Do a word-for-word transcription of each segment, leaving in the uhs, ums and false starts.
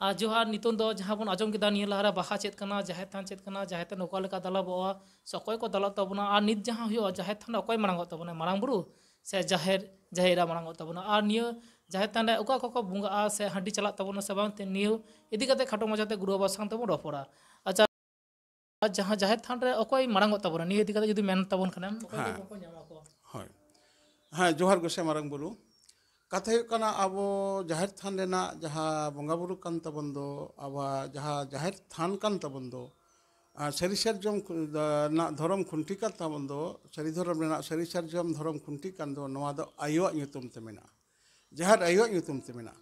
ᱟᱨ ᱡᱚᱦᱟᱨ, ᱱᱤᱛᱚᱝ ᱫᱚ ᱡᱟᱦᱟᱸ ᱵᱚᱱ ᱟᱸᱡᱚᱢ ᱠᱮᱫᱟ, ᱱᱤᱭᱟᱹ ᱞᱟᱦᱟᱨᱮ ᱵᱟᱦᱟ ᱪᱮᱫ ᱠᱟᱱᱟ, ᱡᱟᱦᱮᱨ ᱛᱷᱟᱱ ᱪᱮᱫ ᱠᱟᱱᱟ, ᱡᱟᱦᱮᱨ ᱛᱷᱟᱱ ᱚᱠᱟ ᱞᱮᱠᱟ ᱫᱟᱞᱚᱵᱚᱜᱼᱟ, ᱥᱮ ᱚᱠᱚᱭ ᱠᱚ ᱫᱟᱞᱚᱵ ᱛᱟᱵᱚᱱᱟ, ᱟᱨ ᱱᱤᱛ ᱡᱟᱦᱟᱸ ᱦᱩᱭᱩᱜᱼᱟ, ᱡᱟᱦᱮᱨ ᱛᱷᱟᱱ ᱨᱮ ᱚᱠᱚᱭ ᱢᱟᱲᱟᱝᱚᱜ ᱛᱟᱵᱚᱱᱟ, ᱢᱟᱨᱟᱝ ᱵᱩᱨᱩ ᱥᱮ ᱡᱟᱦᱮᱨ, ᱡᱟᱦᱮᱨ ᱮᱨᱟ ᱢᱟᱲᱟᱝᱚᱜ ᱛᱟᱵᱚᱱᱟ, ᱟᱨ ᱱᱤᱭᱟᱹ ᱡᱟᱦᱮᱨ ᱛᱷᱟᱱ ᱨᱮ ᱚᱠᱟ ᱠᱚᱠᱚ ᱵᱚᱸᱜᱟᱜᱼᱟ ᱥᱮ ᱦᱟᱺᱰᱤ ᱪᱟᱞᱟᱜ ᱛᱟᱵᱚᱱᱟ ᱥᱮ ᱵᱟᱝ, ᱛᱮ ᱱᱤᱭᱟᱹ ᱤᱫᱤ ᱠᱟᱛᱮ ᱠᱷᱟᱴᱚ ᱢᱟᱪᱷᱟᱛᱮ ᱜᱩᱨᱩ ᱵᱟᱵᱟ ᱥᱟᱶ ᱛᱮᱵᱚᱱ ᱨᱚᱯᱚᱲᱟ᱾ ᱟᱪᱪᱷᱟ, ᱟᱨ ᱡᱟᱦᱟᱸ ᱡᱟᱦᱮᱨ ᱛᱷᱟᱱ ᱨᱮ ᱚᱠᱚᱭ ᱢᱟᱲᱟᱝᱚᱜ ᱛᱟᱵᱚᱱᱟ, ᱱᱤᱭᱟᱹ ᱤᱫᱤ ᱠᱟᱛᱮ ᱡᱩᱫᱤ ᱢᱮᱱ ᱛᱟᱵᱚᱱ ᱠᱷᱟᱱᱮᱢ, ᱚᱠᱚᱭ ᱦᱮᱸ᱾ ᱠᱚᱠᱚ ᱧᱟᱢᱟ ᱠᱚ? ᱦᱳᱭ᱾ ᱦᱮᱸ, ᱡᱚᱦᱟᱨ ᱜᱚᱸᱥᱟᱭ ᱢᱟᱨᱟᱝ ᱵᱩᱨᱩ᱾ ᱠᱟᱛᱷᱟ ᱦᱩᱭᱩᱜ ᱠᱟᱱᱟ, ᱟᱵᱚ ᱡᱟᱦᱮᱨ ᱛᱷᱟᱱ ᱨᱮᱱᱟᱜ ᱡᱟᱦᱟᱸ ᱵᱚᱸᱜᱟ ᱵᱩᱨᱩ ᱠᱟᱱ ᱛᱟᱵᱚᱱ ᱫᱚ, ᱟᱵᱚᱣᱟᱜ ᱡᱟᱦᱟᱸ ᱡᱟᱦᱮᱨ ᱛᱷᱟᱱ ᱠᱟᱱ ᱛᱟᱵᱚᱱ ᱫᱚ, ᱟᱨ ᱥᱟᱹᱨᱤ ᱥᱟᱨᱡᱚᱢ ᱠᱷᱩ-, ᱫᱟ-, ᱨᱮᱱᱟᱜ ᱫᱷᱚᱨᱚᱢ ᱠᱷᱩᱱᱴᱤ ᱠᱟᱱ ᱛᱟᱵᱚᱱ ᱫᱚ, ᱥᱟᱹᱨᱤ ᱫᱷᱚᱨᱚᱢ ᱨᱮᱱᱟᱜ ᱥᱟᱹᱨᱤ ᱥᱟᱨᱡᱚᱢ ᱫᱷᱚᱨᱚᱢ ᱠᱷᱩᱱᱴᱤ ᱠᱟᱱ ᱫᱚ, ᱱᱚᱣᱟ ᱫᱚ ᱟᱭᱳᱣᱟᱜ ᱧᱩᱛᱩᱢ ᱛᱮ ᱢᱮᱱᱟᱜᱼᱟ᱾ ᱡᱟᱦᱮᱨ ᱟᱭᱳᱣᱟᱜ ᱧᱩᱛᱩᱢ ᱛᱮ ᱢᱮᱱᱟᱜᱼᱟ᱾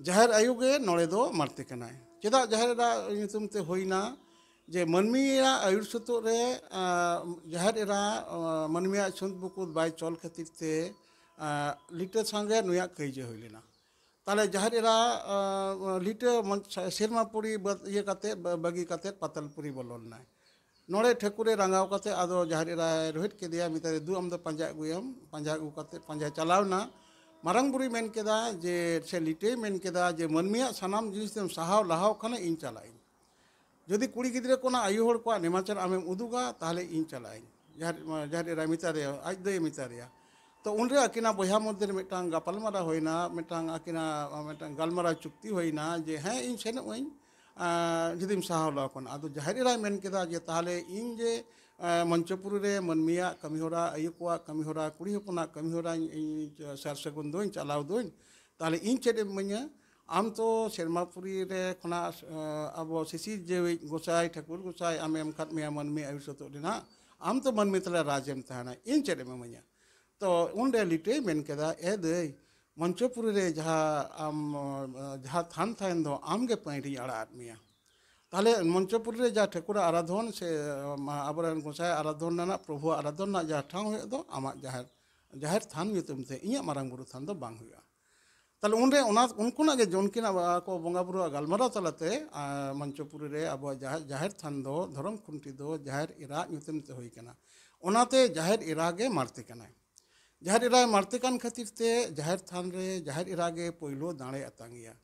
ᱡᱟᱦᱮᱨ ᱟᱭᱳ ᱜᱮ ᱱᱚᱰᱮ ᱫᱚ ᱢᱟᱹᱲᱛᱤ ᱠᱟᱱᱟᱭ᱾ ᱪᱮᱫᱟᱜ ᱡᱟᱦᱮᱨ ᱮᱨᱟ ᱧᱩᱛᱩᱢ ᱛᱮ ᱦᱩᱭᱱᱟ? ᱡᱮ ᱢᱟᱹᱱᱢᱤᱭᱟᱜ ᱟᱹᱭᱩᱨ ᱥᱩᱛᱩᱜ ᱨᱮ, ᱟᱸ, ᱡᱟᱦᱮᱨ ᱮᱨᱟ, ᱟᱸ, ᱢᱟᱹᱱᱢᱤᱭᱟᱜ ᱪᱷᱩᱸᱛ ᱵᱩᱠᱩᱫ ᱵᱟᱭ ᱪᱚᱞ ᱠᱷᱟᱹᱛᱤᱨ ᱛᱮ, ᱟᱸ, ᱞᱤᱴᱟᱹ ᱥᱟᱶᱜᱮ ᱱᱩᱭᱟᱜ ᱠᱟᱹᱭᱡᱟᱹ ᱦᱩᱭ ᱞᱮᱱᱟ᱾ ᱛᱟᱦᱞᱮ ᱡᱟᱦᱮᱨ ᱮᱨᱟ, ᱟᱸ, ᱞᱤᱴᱟᱹ ᱢᱚᱧ-, ᱥᱮᱨᱢᱟᱯᱩᱨᱤ ᱵᱟᱹᱫ-, ᱤᱭᱟᱹ ᱠᱟᱛᱮ, ᱵᱟ-, ᱵᱟᱹᱜᱤ ᱠᱟᱛᱮ ᱯᱟᱛᱟᱞᱯᱩᱨᱤ ᱵᱚᱞᱚ ᱞᱮᱱᱟᱭ᱾ ᱱᱚᱰᱮ ᱴᱷᱟᱹᱠᱩᱨᱮ ᱨᱟᱸᱜᱟᱣ ᱠᱟᱛᱮ ᱟᱫᱚ ᱡᱟᱦᱮᱨ ᱮᱨᱟᱭ ᱨᱳᱦᱮᱫ ᱠᱮᱫᱮᱭᱟ, ᱢᱮᱛᱟᱫᱮ, "ᱫᱩ, ᱟᱢ ᱫᱚ ᱯᱟᱸᱡᱟ ᱟᱹᱜᱩᱭᱟᱢ᱾" ᱯᱟᱸᱡᱟ ᱟᱹᱜᱩ ᱠᱟᱛᱮ, ᱯᱟᱸᱡᱟ ᱪᱟᱞᱟᱣ ᱮᱱᱟ᱾ ᱢᱟᱨᱟᱝ ᱵᱩᱨᱩᱭ ᱢᱮᱱ ᱠᱮᱫᱟ ᱡᱮ, ᱥᱮ ᱞᱤᱴᱟᱹᱭ ᱢᱮᱱ ᱠᱮᱫᱟ ᱡᱮ, "ᱢᱟᱹᱱᱢᱤᱭᱟᱜ ᱥᱟᱱᱟᱢ ᱡᱤᱱᱤᱥ ᱛᱮᱢ ᱥᱟᱦᱟᱣ ᱞᱟᱦᱟᱣ ᱠᱷᱟᱱ ᱤᱧ ᱪᱟᱞᱟᱜ ᱟᱹᱧ᱾ ᱡᱩᱫᱤ ᱠᱩᱲᱤ ᱜᱤᱫᱽᱨᱟᱹ ᱠᱚ ᱚᱱᱟ ᱟᱭᱳ ᱦᱚᱲ ᱠᱚᱣᱟᱜ ᱱᱮᱢᱟᱪᱟᱨ ᱟᱢᱮᱢ ᱩᱫᱩᱜᱟ, ᱛᱟᱦᱞᱮ ᱤᱧ ᱪᱟᱞᱟᱜ ᱟᱹᱧ᱾" ᱡᱟᱦᱮᱨ, ᱡᱟᱦᱮᱨ ᱮᱨᱟᱭ ᱢᱮᱛᱟ ᱫᱮᱭᱟ, ᱟᱡ ᱫᱟᱹᱭᱮ ᱢᱮᱛᱟ ᱫᱮᱭᱟ᱾ ᱛᱚ ᱩᱱᱨᱮ ᱟᱹᱠᱤᱱᱟᱜ ᱵᱚᱭᱦᱟ ᱢᱚᱫᱽᱫᱷᱮ ᱨᱮ ᱢᱤᱫᱴᱟᱝ ᱜᱟᱯᱟᱞᱢᱟᱨᱟᱣ ᱦᱩᱭᱱᱟ, ᱢᱤᱫᱴᱟᱝ ᱟᱹᱠᱤᱱᱟᱜ ᱢᱤᱫᱴᱟᱝ ᱜᱟᱞᱢᱟᱨᱟᱣ ᱪᱩᱠᱛᱤ ᱦᱩᱭᱱᱟ ᱡᱮ, "ᱦᱮᱸ, ᱤᱧ ᱥᱮᱱᱚᱜ ᱟᱹᱧ, ᱟᱸ, ᱡᱩᱫᱤᱢ ᱥᱟᱦᱟᱣ ᱞᱟᱦᱟᱣ ᱠᱷᱟᱱ᱾" ᱟᱫᱚ ᱡᱟᱦᱮᱨ ᱮᱨᱟᱭ ᱢᱮᱱ ᱠᱮᱫᱟ ᱡᱮ, "ᱛᱟᱦᱞᱮ ᱤᱧ ᱡᱮ, ᱟᱸ, ᱢᱚᱧᱪᱚᱯᱩᱨᱤ ᱨᱮ ᱢᱟᱹᱱᱢᱤᱭᱟᱜ ᱠᱟᱹᱢᱤᱦᱚᱨᱟ, ᱟᱭᱳ ᱠᱚᱣᱟᱜ ᱠᱟᱹᱢᱤᱦᱚᱨᱟ, ᱠᱩᱲᱤ ᱦᱚᱯᱚᱱᱟᱜ ᱠᱟᱹᱢᱤᱦᱚᱨᱟᱧ ᱤᱧ ᱥᱟᱨ ᱥᱟᱹᱜᱩᱱ ᱫᱩᱧ, ᱪᱟᱞᱟᱣ ᱫᱩᱧ, ᱛᱟᱦᱞᱮ ᱤᱧ ᱪᱮᱫ ᱮᱢ ᱤᱢᱟᱹᱧᱟ? ᱟᱢ ᱛᱚ ᱥᱮᱨᱢᱟᱯᱩᱨᱤ ᱨᱮ ᱠᱷᱚᱱᱟᱜ, ᱟᱸ, ᱟᱵᱚ ᱥᱤᱥᱤᱨ ᱡᱤᱣᱤᱡ ᱜᱚᱸᱥᱟᱭ, ᱴᱷᱟᱹᱠᱩᱨ ᱜᱚᱸᱥᱟᱭ ᱟᱢᱮ ᱮᱢ ᱠᱟᱫ ᱢᱮᱭᱟ ᱢᱟᱹᱱᱢᱤ ᱟᱹᱭᱩᱨ ᱥᱩᱛᱩᱜ ᱨᱮᱱᱟᱜ, ᱟᱢ ᱛᱚ ᱢᱟᱹᱱᱢᱤ ᱛᱟᱞᱟ ᱨᱟᱡᱽ ᱮᱢ ᱛᱟᱦᱮᱱᱟ, ᱤᱧ ᱪᱮᱫ ᱮᱢ ᱤᱢᱟᱹᱧᱟ?" ᱛᱚ ᱩᱱᱨᱮ ᱞᱤᱴᱟᱹᱭ ᱢᱮᱱ ᱠᱮᱫᱟ, "ᱮ ᱫᱟᱹᱭ, ᱢᱚᱧᱪᱚᱯᱩᱨᱤ ᱨᱮ ᱡᱟᱦᱟᱸ ᱟᱢ, ᱡᱟᱦᱟᱸ ᱛᱷᱟᱱ ᱛᱟᱦᱮᱱ ᱫᱚ, ᱟᱢ ᱜᱮ ᱯᱟᱹᱭᱲᱤᱧ ᱟᱲᱟᱜ ᱟᱫ ᱢᱮᱭᱟ᱾ ᱛᱟᱦᱞᱮ ᱢᱚᱧᱪᱚᱯᱩᱨᱤ ᱨᱮ ᱡᱟᱦᱟᱸ ᱴᱷᱟᱹᱠᱩᱨᱟᱜ ᱟᱨᱟᱫᱷᱚᱱ ᱥᱮ, ᱟᱢ, ᱟᱵᱚᱨᱮᱱ ᱜᱚᱸᱥᱟᱭ ᱟᱨᱟᱫᱷᱚᱱ ᱨᱮᱱᱟᱜ, ᱯᱨᱚᱵᱷᱩᱣᱟᱜ ᱟᱨᱟᱫᱷᱚᱱ ᱨᱮᱱᱟᱜ ᱡᱟᱦᱟᱸ ᱴᱷᱟᱶ ᱦᱩᱭᱩᱜ ᱫᱚ, ᱟᱢᱟᱜ ᱡᱟᱦᱮᱨ, ᱡᱟᱦᱮᱨ ᱛᱷᱟᱱ ᱧᱩᱛᱩᱢ ᱛᱮ, ᱤᱧᱟᱹᱜ ᱢᱟᱨᱟᱝ ᱵᱩᱨᱩ ᱛᱷᱟᱱ ᱫᱚ ᱵᱟᱝ ᱦᱩᱭᱩᱜᱼᱟ᱾" ᱛᱟᱦᱞᱮ ᱩᱱᱨᱮ ᱚᱱᱟ, ᱩᱱᱠᱩᱱᱟᱜ ᱜᱮ ᱡᱮ ᱩᱱᱠᱤᱱᱟᱜ ᱟᱠᱚ ᱵᱚᱸᱜᱟ ᱵᱩᱨᱩᱣᱟᱜ ᱜᱟᱞᱢᱟᱨᱟᱣ ᱛᱟᱞᱟᱛᱮ, ᱟᱸ, ᱢᱚᱧᱪᱚᱯᱩᱨᱤ ᱨᱮ ᱟᱵᱚᱣᱟᱜ ᱡᱟᱦᱮᱨ, ᱡᱟᱦᱮᱨ ᱛᱷᱟᱱ ᱫᱚ, ᱫᱷᱚᱨᱚᱢ ᱠᱷᱩᱱᱴᱤ ᱫᱚ ᱡᱟᱦᱮᱨ ᱮᱨᱟᱣᱟᱜ ᱧᱩᱛᱩᱢ ᱛᱮ ᱦᱩᱭ ᱠᱟᱱᱟ᱾ ᱚᱱᱟᱛᱮ ᱡᱟᱦᱮᱨ ᱮᱨᱟ ᱜᱮ ᱢᱟᱹᱲᱛᱤ ᱠᱟᱱᱟᱭ᱾ ᱡᱟᱦᱮᱨ ᱮᱨᱟᱭ ᱢᱟᱹᱲᱛᱤ ᱠᱟᱱ ᱠᱷᱟᱹᱛᱤᱨ ᱛᱮ ᱡᱟᱦᱮᱨ ᱛᱷᱟᱱ ᱨᱮ ᱡᱟᱦᱮᱨ ᱮᱨᱟ ᱜᱮ ᱯᱳᱭᱞᱳ ᱫᱟᱲᱮ ᱟᱛᱟᱝ ᱮᱭᱟ᱾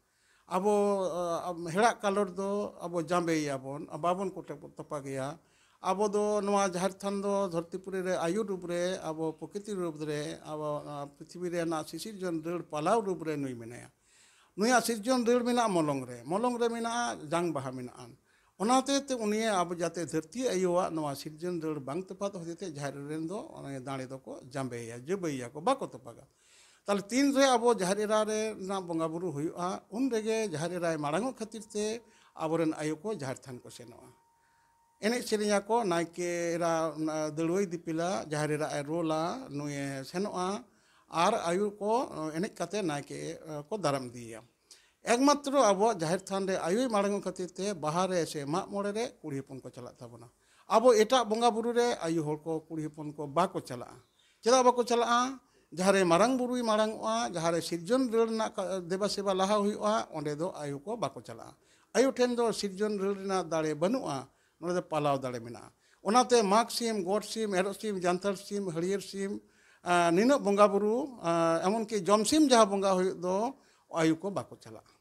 ᱟᱵᱚ ᱟ, ᱦᱮᱲᱟᱜ ᱠᱟᱞᱚᱴ ᱫᱚ ᱟᱵᱚ ᱡᱟᱸᱵᱮᱭᱟᱵᱚᱱ, ᱵᱟᱵᱚᱱ ᱠᱚᱴᱮ ᱛᱚᱯᱟᱜᱮᱭᱟ᱾ ᱟᱵᱚ ᱫᱚ ᱱᱚᱣᱟ ᱡᱟᱦᱮᱨ ᱛᱷᱟᱱ ᱫᱚ ᱫᱷᱟᱹᱨᱛᱤᱯᱩᱨᱤ ᱨᱮ ᱟᱭᱩ ᱨᱩᱯ ᱨᱮ, ᱟᱵᱚ ᱯᱨᱚᱠᱨᱤᱛᱤ ᱨᱩᱯ ᱨᱮ, ᱟᱵᱚ ᱟ, ᱯᱨᱤᱛᱷᱤᱵᱤ ᱨᱮᱱᱟᱜ ᱥᱤᱥᱤᱨᱡᱚᱱ ᱫᱟᱹᱲ ᱯᱟᱞᱟᱣ ᱨᱩᱯ ᱨᱮ ᱱᱩᱭ ᱢᱮᱱᱟᱭᱟ᱾ ᱱᱩᱭᱟᱜ ᱥᱤᱨᱡᱚᱱ ᱫᱟᱹᱲ ᱢᱮᱱᱟᱜᱼᱟ ᱢᱚᱞᱚᱝ ᱨᱮ, ᱢᱚᱞᱚᱝ ᱨᱮ ᱢᱮᱱᱟᱜᱼᱟ ᱡᱟᱝ ᱵᱟᱦᱟ ᱢᱮᱱᱟᱜᱼᱟ᱾ ᱚᱱᱟᱛᱮ ᱛᱮ ᱩᱱᱤ ᱟᱵᱚ ᱡᱟᱛᱮ ᱫᱷᱟᱹᱨᱛᱤ ᱟᱭᱳᱣᱟᱜ ᱱᱚᱣᱟ ᱥᱤᱨᱡᱚᱱ ᱫᱟᱹᱲ ᱵᱟᱝ ᱛᱚᱯᱟᱜ ᱦᱚᱛᱮᱡ ᱛᱮ ᱡᱟᱦᱮᱨ ᱨᱮᱱ ᱫᱚ ᱚᱱᱟ ᱫᱟᱲᱮ ᱫᱚᱠᱚ ᱡᱟᱸᱵᱮᱭᱟ, ᱡᱟᱹᱵᱟᱹᱭᱟ ᱠᱚ, ᱵᱟᱠᱚ ᱛᱚᱯᱟᱜᱟ᱾ ᱛᱟᱦᱞᱮ ᱛᱤᱱ ᱨᱮ ᱟᱵᱚ ᱡᱟᱦᱮᱨ ᱮᱨᱟ ᱨᱮᱱᱟᱜ ᱵᱚᱸᱜᱟ ᱵᱩᱨᱩ ᱦᱩᱭᱩᱜᱼᱟ, ᱩᱱ ᱨᱮᱜᱮ ᱡᱟᱦᱮᱨ ᱮᱨᱟᱭ ᱢᱟᱲᱟᱝᱚᱜ ᱠᱷᱟᱹᱛᱤᱨ ᱛᱮ ᱟᱵᱚᱨᱮᱱ ᱟᱭᱳ ᱠᱚ ᱡᱟᱦᱮᱨ ᱛᱷᱟᱱ ᱠᱚ ᱥᱮᱱᱚᱜᱼᱟ᱾ ᱮᱱᱮᱡ ᱥᱮᱨᱮᱧ ᱟᱠᱚ, ᱱᱟᱭᱠᱮ ᱮᱨᱟ ᱚᱱᱟ ᱫᱟᱹᱲᱣᱟᱹᱭ ᱫᱤᱯᱤᱞᱟ, ᱡᱟᱦᱮᱨ ᱮᱨᱟ ᱮ ᱨᱳᱞᱟ, ᱱᱩᱭᱮ ᱥᱮᱱᱚᱜᱼᱟ, ᱟᱨ ᱟᱭᱳ ᱠᱚ ᱮᱱᱮᱡ ᱠᱟᱛᱮ ᱱᱟᱭᱠᱮ ᱠᱚ ᱫᱟᱨᱟᱢ ᱤᱫᱤᱭᱮᱭᱟ᱾ ᱮᱠᱢᱟᱛᱨᱚ ᱟᱵᱚᱣᱟᱜ ᱡᱟᱦᱮᱨ ᱛᱷᱟᱱ ᱨᱮ ᱟᱭᱳᱭ ᱢᱟᱲᱟᱝ ᱠᱷᱟᱹᱛᱤᱨ ᱛᱮ ᱵᱟᱦᱟ ᱨᱮ ᱥᱮ ᱢᱟᱜ ᱢᱚᱬᱮ ᱨᱮ ᱠᱩᱲᱤ ᱦᱚᱯᱚᱱ ᱠᱚ ᱪᱟᱞᱟᱜ ᱛᱟᱵᱚᱱᱟ᱾ ᱟᱵᱚ ᱮᱴᱟᱜ ᱵᱚᱸᱜᱟ ᱵᱩᱨᱩ ᱨᱮ ᱟᱭᱳ ᱦᱚᱲ ᱠᱚ, ᱠᱩᱲᱤ ᱦᱚᱯᱚᱱ ᱠᱚ ᱵᱟᱠᱚ ᱪᱟᱞᱟᱜᱼᱟ᱾ ᱪᱮᱫᱟᱜ ᱵᱟᱠᱚ ᱪᱟᱞᱟᱜᱼᱟ? ᱡᱟᱦᱟᱸ ᱨᱮ ᱢᱟᱨᱟᱝ ᱵᱩᱨᱩᱭ ᱢᱟᱲᱟᱝ ᱚᱜᱼᱟ, ᱡᱟᱦᱟᱸ ᱨᱮ ᱥᱤᱨᱡᱚᱱ ᱨᱟᱹᱲ ᱨᱮᱱᱟᱜ ᱠᱟ-, ᱫᱮᱵᱟ ᱥᱮᱵᱟ ᱞᱟᱦᱟ ᱦᱩᱭᱩᱜᱼᱟ, ᱚᱸᱰᱮ ᱫᱚ ᱟᱭᱳ ᱠᱚ ᱵᱟᱠᱚ ᱪᱟᱞᱟᱜᱼᱟ᱾ ᱟᱭᱳ ᱴᱷᱮᱱ ᱫᱚ ᱥᱤᱨᱡᱚᱱ ᱨᱟᱹᱲ ᱨᱮᱱᱟᱜ ᱫᱟᱲᱮ ᱵᱟᱹᱱᱩᱜᱼᱟ, ᱱᱚᱰᱮ ᱫᱚ ᱯᱟᱞᱟᱣ ᱫᱟᱲᱮ ᱢᱮᱱᱟᱜᱼᱟ᱾ ᱚᱱᱟᱛᱮ ᱢᱟᱜᱽ ᱥᱤᱢ, ᱜᱚᱰ ᱥᱤᱢ, ᱮᱨᱚᱜ ᱥᱤᱢ, ᱡᱟᱱᱛᱷᱟᱲ ᱥᱤᱢ, ᱦᱟᱹᱲᱭᱟᱹᱨ ᱥᱤᱢ, ᱟᱨ ᱱᱤᱱᱟᱹᱜ ᱵᱚᱸᱜᱟ ᱵᱩᱨᱩ, ᱟᱨ ᱮᱢᱚᱱᱠᱤ ᱡᱚᱢ ᱥᱤᱢ ᱡᱟᱦᱟᱸ ᱵᱚᱸᱜᱟ ᱦᱩᱭᱩᱜ ᱫᱚ, ᱟᱭᱳ ᱠᱚ ᱵᱟᱠᱚ ᱪᱟᱞᱟᱜᱼᱟ᱾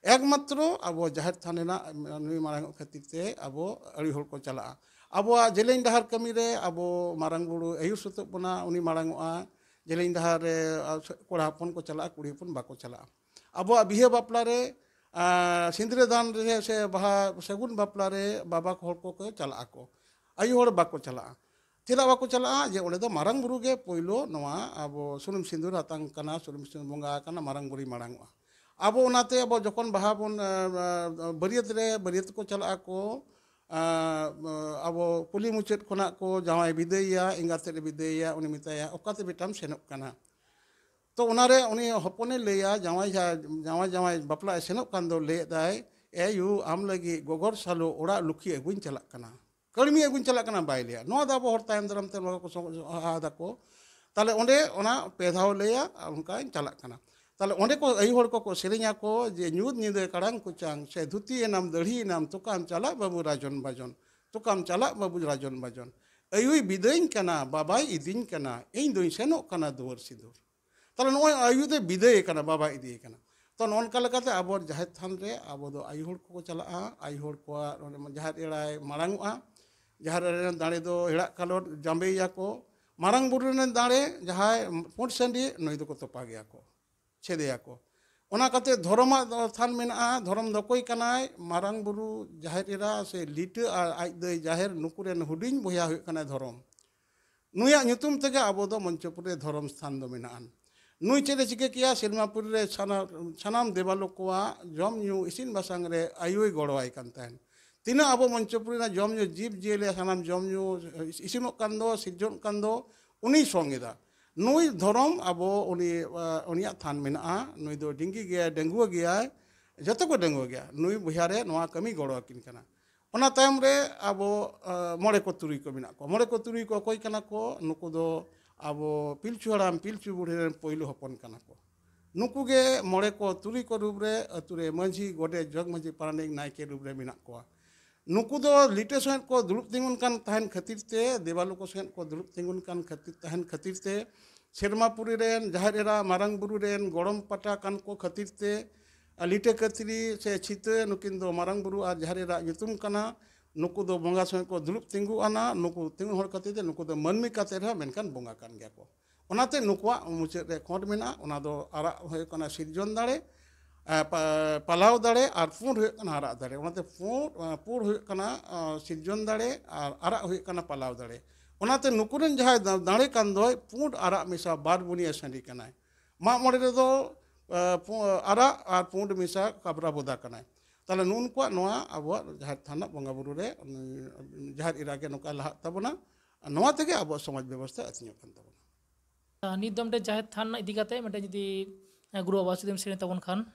ᱮᱠᱢᱟᱛᱨᱚ ᱟᱵᱚ ᱡᱟᱦᱮᱨ ᱛᱷᱟᱱ ᱨᱮᱱᱟᱜ ᱱᱩᱭ ᱢᱟᱲᱟᱝ ᱚᱜ ᱠᱷᱟᱹᱛᱤᱨ ᱛᱮ ᱟᱵᱚ ᱟᱹᱰᱤ ᱦᱚᱲ ᱠᱚ ᱪᱟᱞᱟᱜᱼᱟ᱾ ᱟᱵᱚᱣᱟᱜ ᱡᱮᱞᱮᱧ ᱰᱟᱦᱟᱨ ᱠᱟᱹᱢᱤ ᱨᱮ ᱟᱵᱚ ᱢᱟᱨᱟᱝ ᱵᱩᱨᱩ ᱟᱹᱭᱩᱨ ᱥᱩᱛᱩᱜ ᱵᱚᱱᱟ, ᱩᱱᱤ ᱢᱟᱲᱟᱝ ᱚᱜᱼᱟ᱾ ᱡᱮᱞᱮᱧ ᱰᱟᱦᱟᱨ ᱨᱮ, ᱟ, ᱠᱚᱲᱟ ᱦᱚᱯᱚᱱ ᱠᱚ ᱪᱟᱞᱟᱜᱼᱟ, ᱠᱩᱲᱤ ᱦᱚᱯᱚᱱ ᱵᱟᱠᱚ ᱪᱟᱞᱟᱜᱼᱟ᱾ ᱟᱵᱚᱣᱟᱜ ᱵᱤᱦᱟᱹ ᱵᱟᱯᱞᱟ ᱨᱮ, ᱟ, ᱥᱤᱸᱫᱽᱨᱟᱹ ᱫᱟᱱ ᱨᱮ ᱥᱮ ᱵᱟᱦᱟ ᱥᱟᱹᱜᱩᱱ ᱵᱟᱯᱞᱟ ᱨᱮ ᱵᱟᱵᱟ ᱠᱚ ᱦᱚᱲ ᱠᱚᱠᱚ ᱪᱟᱞᱟᱜ ᱟᱠᱚ, ᱟᱭᱳ ᱦᱚᱲ ᱵᱟᱠᱚ ᱪᱟᱞᱟᱜᱼᱟ᱾ ᱪᱮᱫᱟᱜ ᱵᱟᱠᱚ ᱪᱟᱞᱟᱜᱼᱟ? ᱡᱮ ᱚᱸᱰᱮ ᱫᱚ ᱢᱟᱨᱟᱝ ᱵᱩᱨᱩ ᱜᱮ ᱯᱳᱭᱞᱳ ᱱᱚᱣᱟ ᱟᱵᱚ ᱥᱩᱱᱩᱢ ᱥᱤᱸᱫᱩᱨ ᱦᱟᱛᱟᱝ ᱠᱟᱱᱟ, ᱥᱩᱱᱩᱢ ᱥᱤᱸᱫᱩᱨ ᱵᱚᱸᱜᱟ ᱠᱟᱱᱟ, ᱢᱟᱨᱟᱝ ᱵᱩᱨᱩᱭ ᱢᱟᱲᱟᱝ ᱚᱜᱼᱟ᱾ ᱟᱵᱚ ᱚᱱᱟᱛᱮ ᱟᱵᱚ ᱡᱚᱠᱷᱚᱱ ᱵᱟᱦᱟ ᱵᱚᱱ, ᱟ, ᱟ, ᱵᱟᱹᱨᱭᱟᱹᱛ ᱨᱮ ᱵᱟᱹᱨᱭᱟᱹᱛ ᱠᱚ ᱪᱟᱞᱟᱜ ᱟᱠᱚ, ᱟ, ᱟᱵᱚ ᱠᱩᱞᱦᱤ ᱢᱩᱪᱟᱹᱫ ᱠᱷᱚᱱᱟᱜ ᱠᱚ ᱡᱟᱶᱟᱭ ᱵᱤᱫᱟᱹᱭᱮᱭᱟ, ᱮᱸᱜᱟᱛ ᱛᱮᱫ ᱮ ᱵᱤᱫᱟᱹᱭᱮᱭᱟ, ᱩᱱᱤ ᱢᱮᱛᱟᱭᱟ, "ᱚᱠᱟ ᱛᱮ ᱵᱮᱴᱟᱢ ᱥᱮᱱᱚᱜ ᱠᱟᱱᱟ?" ᱛᱚ ᱚᱱᱟᱨᱮ ᱩᱱᱤ ᱦᱚᱯᱚᱱᱮ ᱞᱟᱹᱭᱟ, ᱡᱟᱶᱟᱭ ᱡᱟᱦᱟᱸ, ᱡᱟᱶᱟᱭ, ᱡᱟᱶᱟᱭ ᱵᱟᱯᱞᱟ ᱮ ᱥᱮᱱᱚᱜ ᱠᱟᱱ ᱫᱚ ᱞᱟᱹᱭᱮᱫᱟᱭ, "ᱮ ᱭᱩ, ᱟᱢ ᱞᱟᱹᱜᱤᱫ ᱜᱚᱜᱚᱨ ᱥᱟᱞᱚ ᱚᱲᱟᱜ ᱞᱩᱠᱷᱤ ᱟᱹᱜᱩᱧ ᱪᱟᱞᱟᱜ ᱠᱟᱱᱟ, ᱠᱟᱹᱲᱢᱤ ᱟᱹᱜᱩᱧ ᱪᱟᱞᱟᱜ ᱠᱟᱱᱟ", ᱵᱟᱭ ᱞᱟᱹᱭᱟ᱾ ᱱᱚᱣᱟ ᱫᱚ ᱟᱵᱚ ᱦᱚᱲ ᱛᱟᱭᱚᱢ ᱫᱟᱨᱟᱢ ᱛᱮ ᱱᱚᱣᱟ ᱠᱚ ᱥᱚ-, ᱥᱚᱦᱟ ᱫᱟᱠᱚ᱾ ᱛᱟᱦᱞᱮ ᱚᱸᱰᱮ ᱚᱱᱟ ᱯᱮ ᱫᱷᱟᱣ ᱞᱟᱹᱭᱟ, ᱚᱱᱠᱟᱧ ᱪᱟᱞᱟᱜ ᱠᱟᱱᱟ᱾ ᱛᱟᱦᱞᱮ ᱚᱸᱰᱮ ᱠᱚ ᱟᱭᱩ ᱦᱚᱲ ᱠᱚᱠᱚ ᱥᱮᱨᱮᱧ ᱟᱠᱚ ᱡᱮ, "ᱧᱩᱛ ᱧᱤᱫᱟᱹ ᱠᱟᱲᱟᱝ ᱠᱚᱪᱟᱝ, ᱥᱮ ᱫᱷᱩᱛᱤ ᱮᱱᱟᱢ ᱫᱟᱹᱲᱦᱤ ᱮᱱᱟᱢ, ᱛᱚᱠᱟᱢ ᱪᱟᱞᱟᱜ ᱵᱟᱹᱵᱩ ᱨᱟᱡᱚᱱ ᱵᱟᱡᱚᱱ, ᱛᱚᱠᱟᱢ ᱪᱟᱞᱟᱜ ᱵᱟᱹᱵᱩ ᱨᱟᱡᱚᱱ ᱵᱟᱡᱚᱱ᱾ ᱟᱭᱩᱭ ᱵᱤᱫᱟᱹᱧ ᱠᱟᱱᱟ, ᱵᱟᱵᱟᱭ ᱤᱫᱤᱧ ᱠᱟᱱᱟ, ᱤᱧ ᱫᱩᱧ ᱥᱮᱱᱚᱜ ᱠᱟᱱᱟ ᱫᱩᱣᱟᱹᱨ ᱥᱤᱸᱫᱩᱨ᱾" ᱛᱟᱦᱞᱮ ᱱᱚᱜᱼᱚᱭ ᱟᱭᱩ ᱫᱚᱭ ᱵᱤᱫᱟᱹᱭᱮ ᱠᱟᱱᱟ, ᱵᱟᱵᱟᱭ ᱤᱫᱤᱭᱮ ᱠᱟᱱᱟ᱾ ᱛᱚ, ᱱᱚᱜᱼᱚ ᱱᱚᱝᱠᱟ ᱞᱮᱠᱟᱛᱮ ᱟᱵᱚ ᱡᱟᱦᱮᱨ ᱛᱷᱟᱱ ᱨᱮ ᱟᱵᱚ ᱫᱚ ᱟᱭᱳ ᱦᱚᱲ ᱠᱚᱠᱚ ᱪᱟᱞᱟᱜᱼᱟ, ᱟᱭᱳ ᱦᱚᱲ ᱠᱚᱣᱟᱜ ᱚᱸᱰᱮ ᱡᱟᱦᱮᱨ ᱮᱨᱟᱭ ᱢᱟᱲᱟᱝ ᱚᱜᱼᱟ, ᱡᱟᱦᱮᱨ ᱮᱨᱟ ᱨᱮᱱ ᱫᱟᱲᱮ ᱫᱚ ᱦᱮᱲᱟᱜ ᱠᱟᱞᱚᱴ ᱡᱟᱸᱵᱮᱭᱮᱭᱟ ᱠᱚ, ᱢᱟᱨᱟᱝ ᱵᱩᱨᱩ ᱨᱮᱱ ᱫᱟᱲᱮ ᱡᱟᱦᱟᱸᱭ ᱯᱩᱸᱰ ᱥᱟᱺᱰᱤ, ᱱᱩᱭ ᱫᱚᱠᱚ ᱛᱚᱯᱟ ᱜᱮᱭᱟ ᱠᱚ, ᱪᱷᱮᱫᱮᱭᱟ ᱠᱚ᱾ ᱚᱱᱟ ᱠᱟᱛᱮ ᱫᱷᱚᱨᱚᱢᱟᱜ ᱫᱚ ᱛᱷᱟᱱ ᱢᱮᱱᱟᱜᱼᱟ, ᱫᱷᱚᱨᱚᱢ ᱫᱚ ᱚᱠᱚᱭ ᱠᱟᱱᱟᱭ? ᱢᱟᱨᱟᱝ ᱵᱩᱨᱩ, ᱡᱟᱦᱮᱨ ᱮᱨᱟ ᱥᱮ ᱞᱤᱴᱟᱹ ᱟᱨ ᱟᱡ ᱫᱟᱹᱭ ᱡᱟᱦᱮᱨ, ᱱᱩᱠᱩ ᱨᱮᱱ ᱦᱩᱰᱤᱧ ᱵᱚᱭᱦᱟ ᱦᱩᱭᱩᱜ ᱠᱟᱱᱟᱭ ᱫᱷᱚᱨᱚᱢ᱾ ᱱᱩᱭᱟᱜ ᱧᱩᱛᱩᱢ ᱛᱮᱜᱮ ᱟᱵᱚ ᱫᱚ ᱢᱚᱧᱪᱚᱯᱩᱨᱤ ᱨᱮ ᱫᱷᱚᱨᱚᱢ ᱥᱛᱷᱟᱱ ᱫᱚ ᱢᱮᱱᱟᱜᱼᱟ᱾ ᱱᱩᱭ ᱪᱮᱫ ᱮ ᱪᱤᱠᱟᱹ ᱠᱮᱭᱟ? ᱥᱮᱨᱢᱟᱯᱩᱨᱤ ᱨᱮ ᱥᱟᱱᱟ-, ᱥᱟᱱᱟᱢ ᱫᱮᱵᱟᱞᱳᱠ ᱠᱚᱣᱟᱜ ᱡᱚᱢ ᱧᱩ ᱤᱥᱤᱱ ᱵᱟᱥᱟᱝ ᱨᱮ ᱟᱭᱳᱭ ᱜᱚᱲᱚᱣᱟᱭ ᱠᱟᱱ ᱛᱟᱦᱮᱸᱱ᱾ ᱛᱤᱱᱟᱹᱜ ᱟᱵᱚ ᱢᱚᱧᱪᱚᱯᱩᱨᱤ ᱨᱮᱱᱟᱜ ᱡᱚᱢ ᱧᱩ, ᱡᱤᱵᱽ ᱡᱤᱭᱟᱹᱞᱤ ᱥᱟᱱᱟᱢ ᱡᱚᱢ ᱧᱩ ᱤᱥᱤᱱᱚᱜ ᱠᱟᱱ ᱫᱚ, ᱥᱤᱨᱡᱚᱱᱚᱜ ᱠᱟᱱ ᱫᱚ, ᱩᱱᱤᱭ ᱥᱚᱝ ᱮᱫᱟ᱾ ᱱᱩᱭ ᱫᱷᱚᱨᱚᱢ ᱟᱵᱚ ᱩᱱᱤ, ᱟ, ᱩᱱᱤᱭᱟᱜ ᱛᱷᱟᱱ ᱢᱮᱱᱟᱜᱼᱟ᱾ ᱱᱩᱭ ᱫᱚ ᱰᱤᱝᱜᱤ ᱜᱮᱭᱟᱭ, ᱰᱟᱺᱜᱩᱣᱟᱹ ᱜᱮᱭᱟᱭ, ᱡᱚᱛᱚ ᱠᱚ ᱰᱟᱺᱜᱩᱣᱟᱹ ᱜᱮᱭᱟ᱾ ᱱᱩᱭ ᱵᱚᱭᱦᱟ ᱨᱮ ᱱᱚᱣᱟ ᱠᱟᱹᱢᱤ ᱜᱚᱲᱚ ᱟᱹᱠᱤᱱ ᱠᱟᱱᱟ᱾ ᱚᱱᱟ ᱛᱟᱭᱚᱢ ᱨᱮ ᱟᱵᱚ, ᱟ, ᱢᱚᱬᱮ ᱠᱚ ᱛᱩᱨᱩᱭ ᱠᱚ ᱢᱮᱱᱟᱜ ᱠᱚᱣᱟ᱾ ᱢᱚᱬᱮ ᱠᱚ ᱛᱩᱨᱩᱭ ᱠᱚ ᱚᱠᱚᱭ ᱠᱟᱱᱟ ᱠᱚ? ᱱᱩᱠᱩ ᱫᱚ ᱟᱵᱚ ᱯᱤᱞᱪᱩ ᱦᱟᱲᱟᱢ ᱯᱤᱞᱪᱩ ᱵᱩᱲᱦᱤ ᱨᱮᱱ ᱯᱳᱭᱞᱳ ᱦᱚᱯᱚᱱ ᱠᱟᱱᱟ ᱠᱚ᱾ ᱱᱩᱠᱩ ᱜᱮ ᱢᱚᱬᱮ ᱠᱚ ᱛᱩᱨᱩᱭ ᱠᱚ ᱨᱩᱯ ᱨᱮ ᱟᱹᱛᱩ ᱨᱮ ᱢᱟᱹᱡᱷᱤ, ᱜᱚᱰᱮᱛ, ᱡᱚᱜᱽ ᱢᱟᱹᱡᱷᱤ, ᱯᱟᱨᱟᱱᱤᱠ, ᱱᱟᱭᱠᱮ ᱨᱩᱯ ᱨᱮ ᱢᱮᱱᱟᱜ ᱠᱚᱣᱟ᱾ ᱱᱩᱠᱩ ᱫᱚ ᱞᱤᱴᱟᱹ ᱥᱚᱸᱜᱮ ᱠᱚ ᱫᱩᱲᱩᱵ ᱛᱤᱸᱜᱩᱱ ᱠᱟᱱ ᱛᱟᱦᱮᱱ ᱠᱷᱟᱹᱛᱤᱨ ᱛᱮ, ᱫᱮᱵᱟᱞᱳᱠ ᱥᱚᱸᱜᱮ ᱠᱚ ᱫᱩᱲᱩᱵ ᱛᱤᱸᱜᱩᱱ ᱠᱟᱱ ᱠᱷᱟᱹᱛᱤᱨ, ᱛᱟᱦᱮᱱ ᱠᱷᱟᱹᱛᱤᱨ ᱛᱮ, ᱥᱮᱨᱢᱟᱯᱩᱨᱤ ᱨᱮᱱ ᱡᱟᱦᱮᱨ ᱮᱨᱟ ᱢᱟᱨᱟᱝ ᱵᱩᱨᱩ ᱨᱮᱱ ᱜᱚᱲᱚᱢ ᱯᱟᱴᱟ ᱠᱟᱱ ᱠᱚ ᱠᱷᱟᱹᱛᱤᱨ ᱛᱮ, ᱞᱤᱴᱟᱹ ᱠᱟᱹᱛᱨᱤ ᱥᱮ ᱪᱷᱤᱛᱟᱹ, ᱱᱩᱠᱤᱱ ᱫᱚ ᱢᱟᱨᱟᱝ ᱵᱩᱨᱩ ᱟᱨ ᱡᱟᱦᱮᱨ ᱮᱨᱟ ᱧᱩᱛᱩᱢ ᱠᱟᱱᱟ᱾ ᱱᱩᱠᱩ ᱫᱚ ᱵᱚᱸᱜᱟ ᱥᱚᱸᱜᱮ ᱠᱚ ᱫᱩᱲᱩᱵ ᱛᱤᱸᱜᱩ ᱟᱱᱟ᱾ ᱱᱩᱠᱩ ᱛᱤᱸᱜᱩ ᱦᱚᱲ ᱠᱷᱟᱹᱛᱤᱨ ᱛᱮ ᱱᱩᱠᱩ ᱫᱚ ᱢᱟᱹᱱᱢᱤ ᱠᱟᱛᱮ ᱨᱮᱦᱚᱸ, ᱢᱮᱱᱠᱷᱟᱱ ᱵᱚᱸᱜᱟ ᱠᱟᱱ ᱜᱮᱭᱟ ᱠᱚ᱾ ᱚᱱᱟᱛᱮ ᱱᱩᱠᱩᱣᱟᱜ ᱢᱩᱪᱟᱹᱫ ᱨᱮ ᱠᱷᱚᱸᱰ ᱢᱮᱱᱟᱜᱼᱟ᱾ ᱚᱱᱟ ᱫᱚ ᱟᱨᱟᱜ ᱦᱩᱭᱩᱜ ᱠᱟᱱᱟ ᱥᱤᱨᱡᱚᱱ ᱫᱟᱲᱮ, ᱮ, ᱯᱟ-, ᱯᱟᱞᱟᱣ ᱫᱟᱲᱮ, ᱟᱨ ᱯᱩᱸᱰ ᱦᱩᱭᱩᱜ ᱠᱟᱱᱟ ᱟᱨᱟᱜ ᱫᱟᱲᱮ᱾ ᱚᱱᱟᱛᱮ ᱯᱩᱸᱰ, ᱮ, ᱯᱩᱸᱰ ᱦᱩᱭᱩᱜ ᱠᱟᱱᱟ, ᱮ, ᱥᱤᱨᱡᱚᱱ ᱫᱟᱲᱮ, ᱟᱨ ᱟᱨᱟᱜ ᱦᱩᱭᱩᱜ ᱠᱟᱱᱟ ᱯᱟᱞᱟᱣ ᱫᱟᱲᱮ᱾ ᱚᱱᱟᱛᱮ ᱱᱩᱠᱩ ᱨᱮᱱ ᱡᱟᱦᱟᱸᱭ ᱫᱟ-, ᱫᱟᱲᱮ ᱠᱟᱱ ᱫᱚᱭ ᱯᱩᱸᱰ ᱟᱨᱟᱜ ᱢᱮᱥᱟ ᱵᱟᱨ ᱵᱩᱱᱤᱭᱟᱹ ᱥᱟᱺᱰᱤ ᱠᱟᱱᱟᱭ᱾ ᱢᱟᱜ ᱢᱚᱬᱮ ᱨᱮᱫᱚ, ᱮ, ᱯᱩ-, ᱟᱨᱟᱜ ᱟᱨ ᱯᱩᱸᱰ ᱢᱮᱥᱟ ᱠᱟᱵᱽᱨᱟ ᱵᱚᱫᱟ ᱠᱟᱱᱟᱭ᱾ ᱛᱟᱦᱞᱮ ᱱᱩᱜᱼᱩ ᱱᱩᱠᱩᱣᱟᱜ ᱱᱚᱣᱟ ᱟᱵᱚᱣᱟᱜ ᱡᱟᱦᱮᱨ ᱛᱷᱟᱱ ᱨᱮᱱᱟᱜ ᱵᱚᱸᱜᱟ ᱵᱩᱨᱩ ᱨᱮ, ᱩᱱᱤ ᱡᱟᱦᱮᱨ ᱮᱨᱟ ᱜᱮ ᱱᱚᱝᱠᱟ ᱞᱟᱦᱟᱜ ᱛᱟᱵᱚᱱᱟ᱾ ᱟᱨ ᱱᱚᱣᱟ ᱛᱮᱜᱮ ᱟᱵᱚᱣᱟᱜ ᱥᱚᱢᱟᱡᱽ ᱵᱮᱵᱚᱥᱛᱷᱟ ᱟᱹᱛᱤᱧᱚᱜ ᱠᱟᱱ ᱛᱟᱵᱚᱱᱟ᱾ ᱱᱤᱛ ᱫᱚ ᱢᱤᱫᱴᱮᱱ ᱡᱟᱦᱮᱨ ᱛᱷᱟᱱ ᱤᱫᱤ ᱠᱟᱛᱮ ᱢᱤᱫᱴᱮᱱ ᱡᱩᱫᱤ, ᱮ, ᱜᱩᱨᱩ ᱵᱟᱵᱟ ᱡᱩᱫᱤᱢ ᱥᱮᱨᱮᱧ ᱛᱟᱵᱚᱱ ᱠᱷᱟᱱ᱾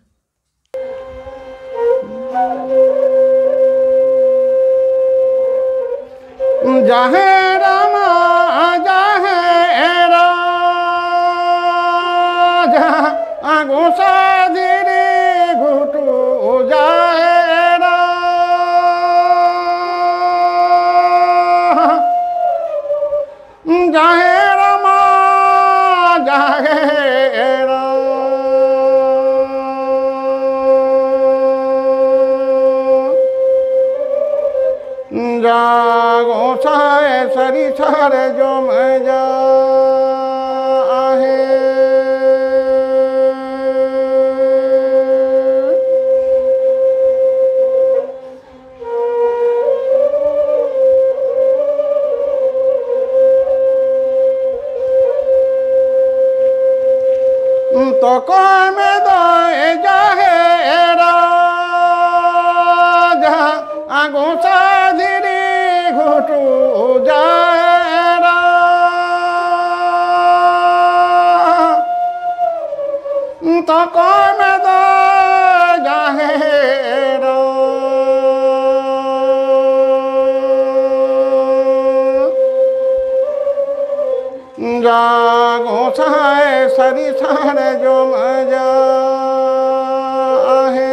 ᱡᱟᱦᱮᱨ ᱢᱟ ᱡᱟᱦᱮᱨᱟ, ᱡᱟᱦᱟᱸ ᱜᱚᱸᱥᱟᱭ ᱫᱷᱤᱨᱤ ᱜᱷᱩᱴᱩ ᱡᱟᱦᱮᱨᱟ᱾ ᱡᱟᱦᱮᱨ ᱢᱟ ᱡᱟᱦᱮᱨᱟ᱾ ᱡᱟ ᱜᱚᱸᱥᱟᱭ ᱥᱟᱹᱨᱤ ᱥᱟᱨᱡᱚᱢ ᱡᱟ ᱟᱦᱮ᱾ ᱛᱚᱠᱚᱭ ᱢᱮ ᱫᱚ ᱮ ᱡᱟᱦᱮᱨᱟ, ᱡᱟᱦᱟᱸ ᱟᱜᱚᱸᱥᱟ ᱫᱷᱤᱨᱤ ᱜᱷᱩᱴᱩ ᱡᱟᱦᱮᱨᱟ᱾ ᱛᱚᱠᱚᱭ ᱢᱮ ᱫᱚ ᱡᱟᱦᱮᱨᱟ᱾ ᱡᱟ ᱜᱚᱸᱥᱟᱭ ᱥᱟᱹᱨᱤ ᱥᱟᱨᱡᱚᱢ ᱡᱟ ᱟᱦᱮ᱾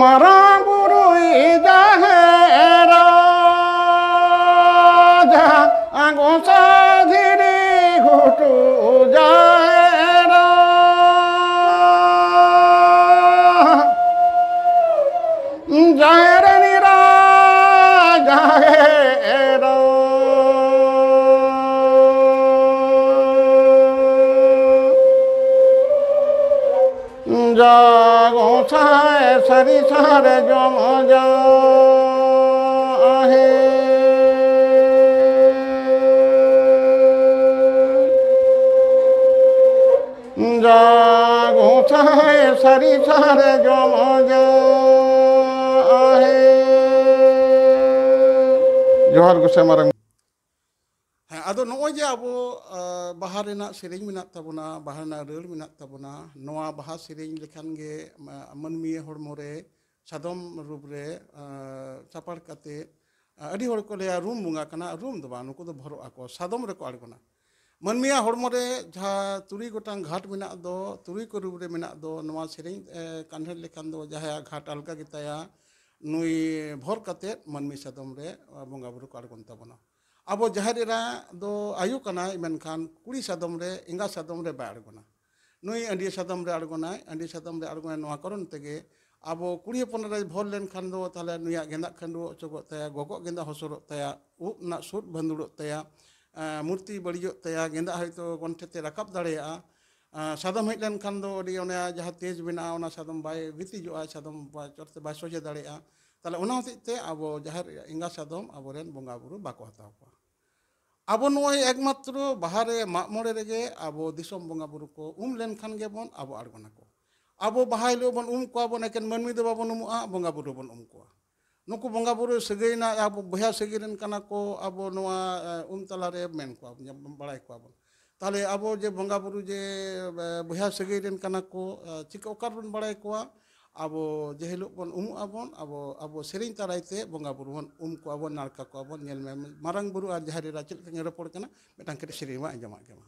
ᱢᱟᱨᱟᱝ ᱵᱩᱨᱩᱭ ᱡᱟᱦᱮᱨᱟ, ᱡᱟᱦᱟᱸ ᱜᱚᱸᱥᱟ ᱫᱷᱤᱨᱤ ᱜᱷᱩᱴᱩ ᱡᱟᱦᱮᱨᱟ᱾ ᱡᱟᱦᱮᱨ ᱱᱤᱨᱟ ᱡᱟᱦᱮᱨ᱾ ᱡᱟ ᱜᱚᱸᱥᱟᱭ ᱥᱟᱹᱨᱤ ᱥᱟᱨᱡᱚᱢ ᱡᱟ ᱟᱦᱮ᱾ ᱡᱟ ᱜᱚᱸᱥᱟᱭ ᱥᱟᱹᱨᱤ ᱥᱟᱨᱡᱚᱢ ᱡᱟ ᱟᱦᱮ᱾ ᱡᱚᱦᱟᱨ ᱜᱚᱸᱥᱟᱭ ᱢᱟᱨᱟᱝ᱾ ᱦᱮᱸ, ᱟᱫᱚ ᱱᱚᱜᱼᱚᱭ ᱡᱮ ᱟᱵᱚ, ᱟ, ᱵᱟᱦᱟ ᱨᱮᱱᱟᱜ ᱥᱮᱨᱮᱧ ᱢᱮᱱᱟᱜ ᱛᱟᱵᱚᱱᱟ, ᱵᱟᱦᱟ ᱨᱮᱱᱟᱜ ᱨᱟᱹᱲ ᱢᱮᱱᱟᱜ ᱛᱟᱵᱚᱱᱟ, ᱱᱚᱣᱟ ᱵᱟᱦᱟ ᱥᱮᱨᱮᱧ ᱞᱮᱠᱷᱟᱱ ᱜᱮ, ᱢᱟ-, ᱢᱟᱹᱱᱢᱤ ᱦᱚᱲᱢᱚ ᱨᱮ ᱥᱟᱫᱚᱢ ᱨᱩᱯ ᱨᱮ, ᱟ, ᱥᱟᱯᱟᱲ ᱠᱟᱛᱮ, ᱟ, ᱟᱹᱰᱤ ᱦᱚᱲ ᱠᱚ ᱞᱟᱹᱭᱟ, ᱨᱩᱢ ᱵᱚᱸᱜᱟ ᱠᱟᱱᱟ, ᱨᱩᱢ ᱫᱚ ᱵᱟᱝ, ᱱᱩᱠᱩ ᱫᱚ ᱵᱷᱚᱨᱚᱜ ᱟᱠᱚ, ᱥᱟᱫᱚᱢ ᱨᱮᱠᱚ ᱟᱬᱜᱚᱱᱟ᱾ ᱢᱟᱹᱱᱢᱤᱭᱟᱜ ᱦᱚᱲᱢᱚ ᱨᱮ ᱡᱟᱦᱟᱸ ᱛᱩᱨᱩᱭ ᱜᱚᱴᱟᱝ ᱜᱷᱟᱴ ᱢᱮᱱᱟᱜ ᱫᱚ, ᱛᱩᱨᱩᱭ ᱠᱚ ᱨᱩᱯ ᱨᱮ ᱢᱮᱱᱟᱜ ᱫᱚ, ᱱᱚᱣᱟ ᱥᱮᱨᱮᱧ, ᱮ, ᱠᱟᱱᱦᱮᱲ ᱞᱮᱠᱷᱟᱱ ᱫᱚ ᱡᱟᱦᱟᱸᱭᱟᱜ ᱜᱷᱟᱴ ᱟᱞᱜᱟ ᱜᱮᱛᱟᱭᱟ, ᱱᱩᱭ ᱵᱷᱚᱨ ᱠᱟᱛᱮᱫ ᱢᱟᱹᱱᱢᱤ ᱥᱟᱫᱚᱢ ᱨᱮ ᱵᱚᱸᱜᱟ ᱵᱩᱨᱩ ᱠᱚ ᱟᱬᱜᱚᱱ ᱛᱟᱵᱚᱱᱟ᱾ ᱟᱵᱚ ᱡᱟᱦᱮᱨ ᱮᱨᱟ ᱫᱚ ᱟᱭᱳ ᱠᱟᱱᱟᱭ, ᱢᱮᱱᱠᱷᱟᱱ ᱠᱩᱲᱤ ᱥᱟᱫᱚᱢ ᱨᱮ, ᱮᱸᱜᱟ ᱥᱟᱫᱚᱢ ᱨᱮ ᱵᱟᱭ ᱟᱬᱜᱚᱱᱟ᱾ ᱱᱩᱭ ᱟᱹᱰᱤ ᱥᱟᱫᱚᱢ ᱨᱮ ᱟᱬᱜᱚᱱᱟᱭ᱾ ᱟᱹᱰᱤ ᱥᱟᱫᱚᱢ ᱨᱮ ᱟᱬᱜᱚᱱᱟᱭ, ᱱᱚᱣᱟ ᱠᱟᱨᱚᱱ ᱛᱮᱜᱮ ᱟᱵᱚ ᱠᱩᱲᱤ ᱦᱚᱯᱚᱱ ᱨᱮ ᱵᱷᱚᱨ ᱞᱮᱱᱠᱷᱟᱱ ᱫᱚ ᱛᱟᱦᱚᱞᱮ ᱱᱩᱭᱟᱜ ᱜᱮᱸᱫᱟᱜ ᱠᱷᱟᱹᱰᱩᱣᱟᱹᱜ ᱚᱪᱚᱜᱚᱜ ᱛᱟᱭᱟ, ᱜᱚᱜᱚᱜ ᱜᱮᱸᱫᱟᱜ ᱦᱚᱥᱚᱨᱚᱜ ᱛᱟᱭᱟ, ᱩᱵ ᱨᱮᱱᱟᱜ ᱥᱩᱫ ᱵᱷᱟᱹᱱᱫᱩᱲᱚᱜ ᱛᱟᱭᱟ, ᱮᱸ, ᱢᱩᱨᱛᱤ ᱵᱟᱹᱲᱤᱡᱚᱜ ᱛᱟᱭᱟ, ᱜᱮᱸᱫᱟᱜ ᱦᱚᱭᱛᱳ ᱜᱚᱱᱴᱷᱮ ᱛᱮ ᱨᱟᱠᱟᱵ ᱫᱟᱲᱮᱭᱟᱜᱼᱟ᱾ ᱮᱸ, ᱥᱟᱫᱚᱢ ᱦᱮᱡ ᱞᱮᱱᱠᱷᱟᱱ ᱫᱚ ᱟᱹᱰᱤ ᱚᱱᱟ ᱡᱟᱦᱟᱸ ᱛᱮᱡᱽ ᱢᱮᱱᱟᱜᱼᱟ, ᱚᱱᱟ ᱥᱟᱫᱚᱢ ᱵᱟᱭ ᱵᱤᱛᱤᱡᱚᱜᱼᱟ, ᱥᱟᱫᱚᱢ ᱵᱟᱭ ᱪᱚᱴ ᱛᱮ ᱵᱟᱭ ᱥᱚᱡᱷᱮ ᱫᱟᱲᱮᱭᱟᱜᱼᱟ᱾ ᱛᱟᱦᱚᱞᱮ ᱚᱱᱟ ᱦᱚᱛᱮᱡ ᱛᱮ ᱟᱵᱚ ᱡᱟᱦᱮᱨ ᱮᱸᱜᱟ ᱥᱟᱫᱚᱢ ᱟᱵᱚᱨᱮᱱ ᱵᱚᱸᱜᱟ ᱵᱩᱨᱩ ᱵᱟᱠᱚ ᱦᱟᱛᱟᱣ ᱠᱚᱣᱟ᱾ ᱟᱵᱚ ᱱᱚᱜᱼᱚᱭ ᱮᱠᱢᱟᱛᱨᱚ ᱵᱟᱦᱟ ᱨᱮ, ᱢᱟᱜ ᱢᱚᱬᱮ ᱨᱮᱜᱮ ᱟᱵᱚ ᱫᱤᱥᱚᱢ ᱵᱚᱸᱜᱟ ᱵᱩᱨᱩ ᱠᱚ ᱩᱢ ᱞᱮᱱᱠᱷᱟᱱ ᱜᱮᱵᱚᱱ ᱟᱵᱚ ᱟᱬᱜᱚᱱᱟᱠᱚ᱾ ᱟᱵᱚ ᱵᱟᱦᱟ ᱦᱤᱞᱳᱜ ᱵᱚᱱ ᱩᱢ ᱠᱚᱣᱟ ᱵᱚᱱ, ᱮᱠᱮᱱ ᱢᱟᱹᱱᱢᱤ ᱫᱚ ᱵᱟᱵᱚᱱ ᱩᱢᱩᱜᱼᱟ, ᱵᱚᱸᱜᱟ ᱵᱩᱨᱩ ᱵᱚᱱ ᱩᱢ ᱠᱚᱣᱟ᱾ ᱱᱩᱠᱩ ᱵᱚᱸᱜᱟ ᱵᱩᱨᱩ ᱥᱟᱹᱜᱟᱹᱭ ᱨᱮᱱᱟᱜ ᱟᱵᱚ ᱵᱚᱭᱦᱟ ᱥᱟᱹᱜᱟᱹᱭ ᱨᱮᱱ ᱠᱟᱱᱟ ᱠᱚ, ᱟᱵᱚ ᱱᱚᱣᱟ, ᱮ, ᱩᱢ ᱛᱟᱞᱟ ᱨᱮ ᱢᱮᱱ ᱠᱚᱣᱟ ᱵᱚᱱ, ᱵᱟᱲᱟᱭ ᱠᱚᱣᱟ ᱵᱚᱱ᱾ ᱛᱟᱦᱚᱞᱮ ᱟᱵᱚ ᱡᱮ ᱵᱚᱸᱜᱟ ᱵᱩᱨᱩ ᱡᱮ, ᱮ, ᱵᱚᱭᱦᱟ ᱥᱟᱹᱜᱟᱹᱭ ᱨᱮᱱ ᱠᱟᱱᱟ ᱠᱚ, ᱮ, ᱪᱤᱠᱟᱹ ᱚᱠᱟ ᱨᱮᱵᱚᱱ ᱵᱟᱲᱟᱭ ᱠᱚᱣᱟ? ᱟᱵᱚ ᱡᱮ ᱦᱤᱞᱳᱜ ᱵᱚᱱ ᱩᱢᱩᱜ ᱟᱵᱚᱱ, ᱟᱵᱚ, ᱟᱵᱚ ᱥᱮᱨᱮᱧ ᱛᱟᱨᱟᱭ ᱛᱮ ᱵᱚᱸᱜᱟ ᱵᱩᱨᱩ ᱵᱚᱱ ᱩᱢ ᱠᱚᱣᱟ ᱵᱚᱱ, ᱱᱟᱲᱠᱟ ᱠᱚᱣᱟ ᱵᱚᱱ᱾ ᱧᱮᱞ ᱢᱮ, ᱢᱟᱨᱟᱝ ᱵᱩᱨᱩ ᱟᱨ ᱡᱟᱦᱮᱨ ᱮᱨᱟ ᱪᱮᱫ ᱞᱮᱠᱟ ᱠᱤᱱ ᱨᱚᱯᱚᱲ ᱠᱟᱱᱟ, ᱢᱤᱫᱴᱟᱝ ᱠᱟᱹᱴᱤᱡ ᱥᱮᱨᱮᱧ ᱵᱚᱱ ᱟᱸᱡᱚᱢᱟᱜ ᱜᱮ ᱢᱟ᱾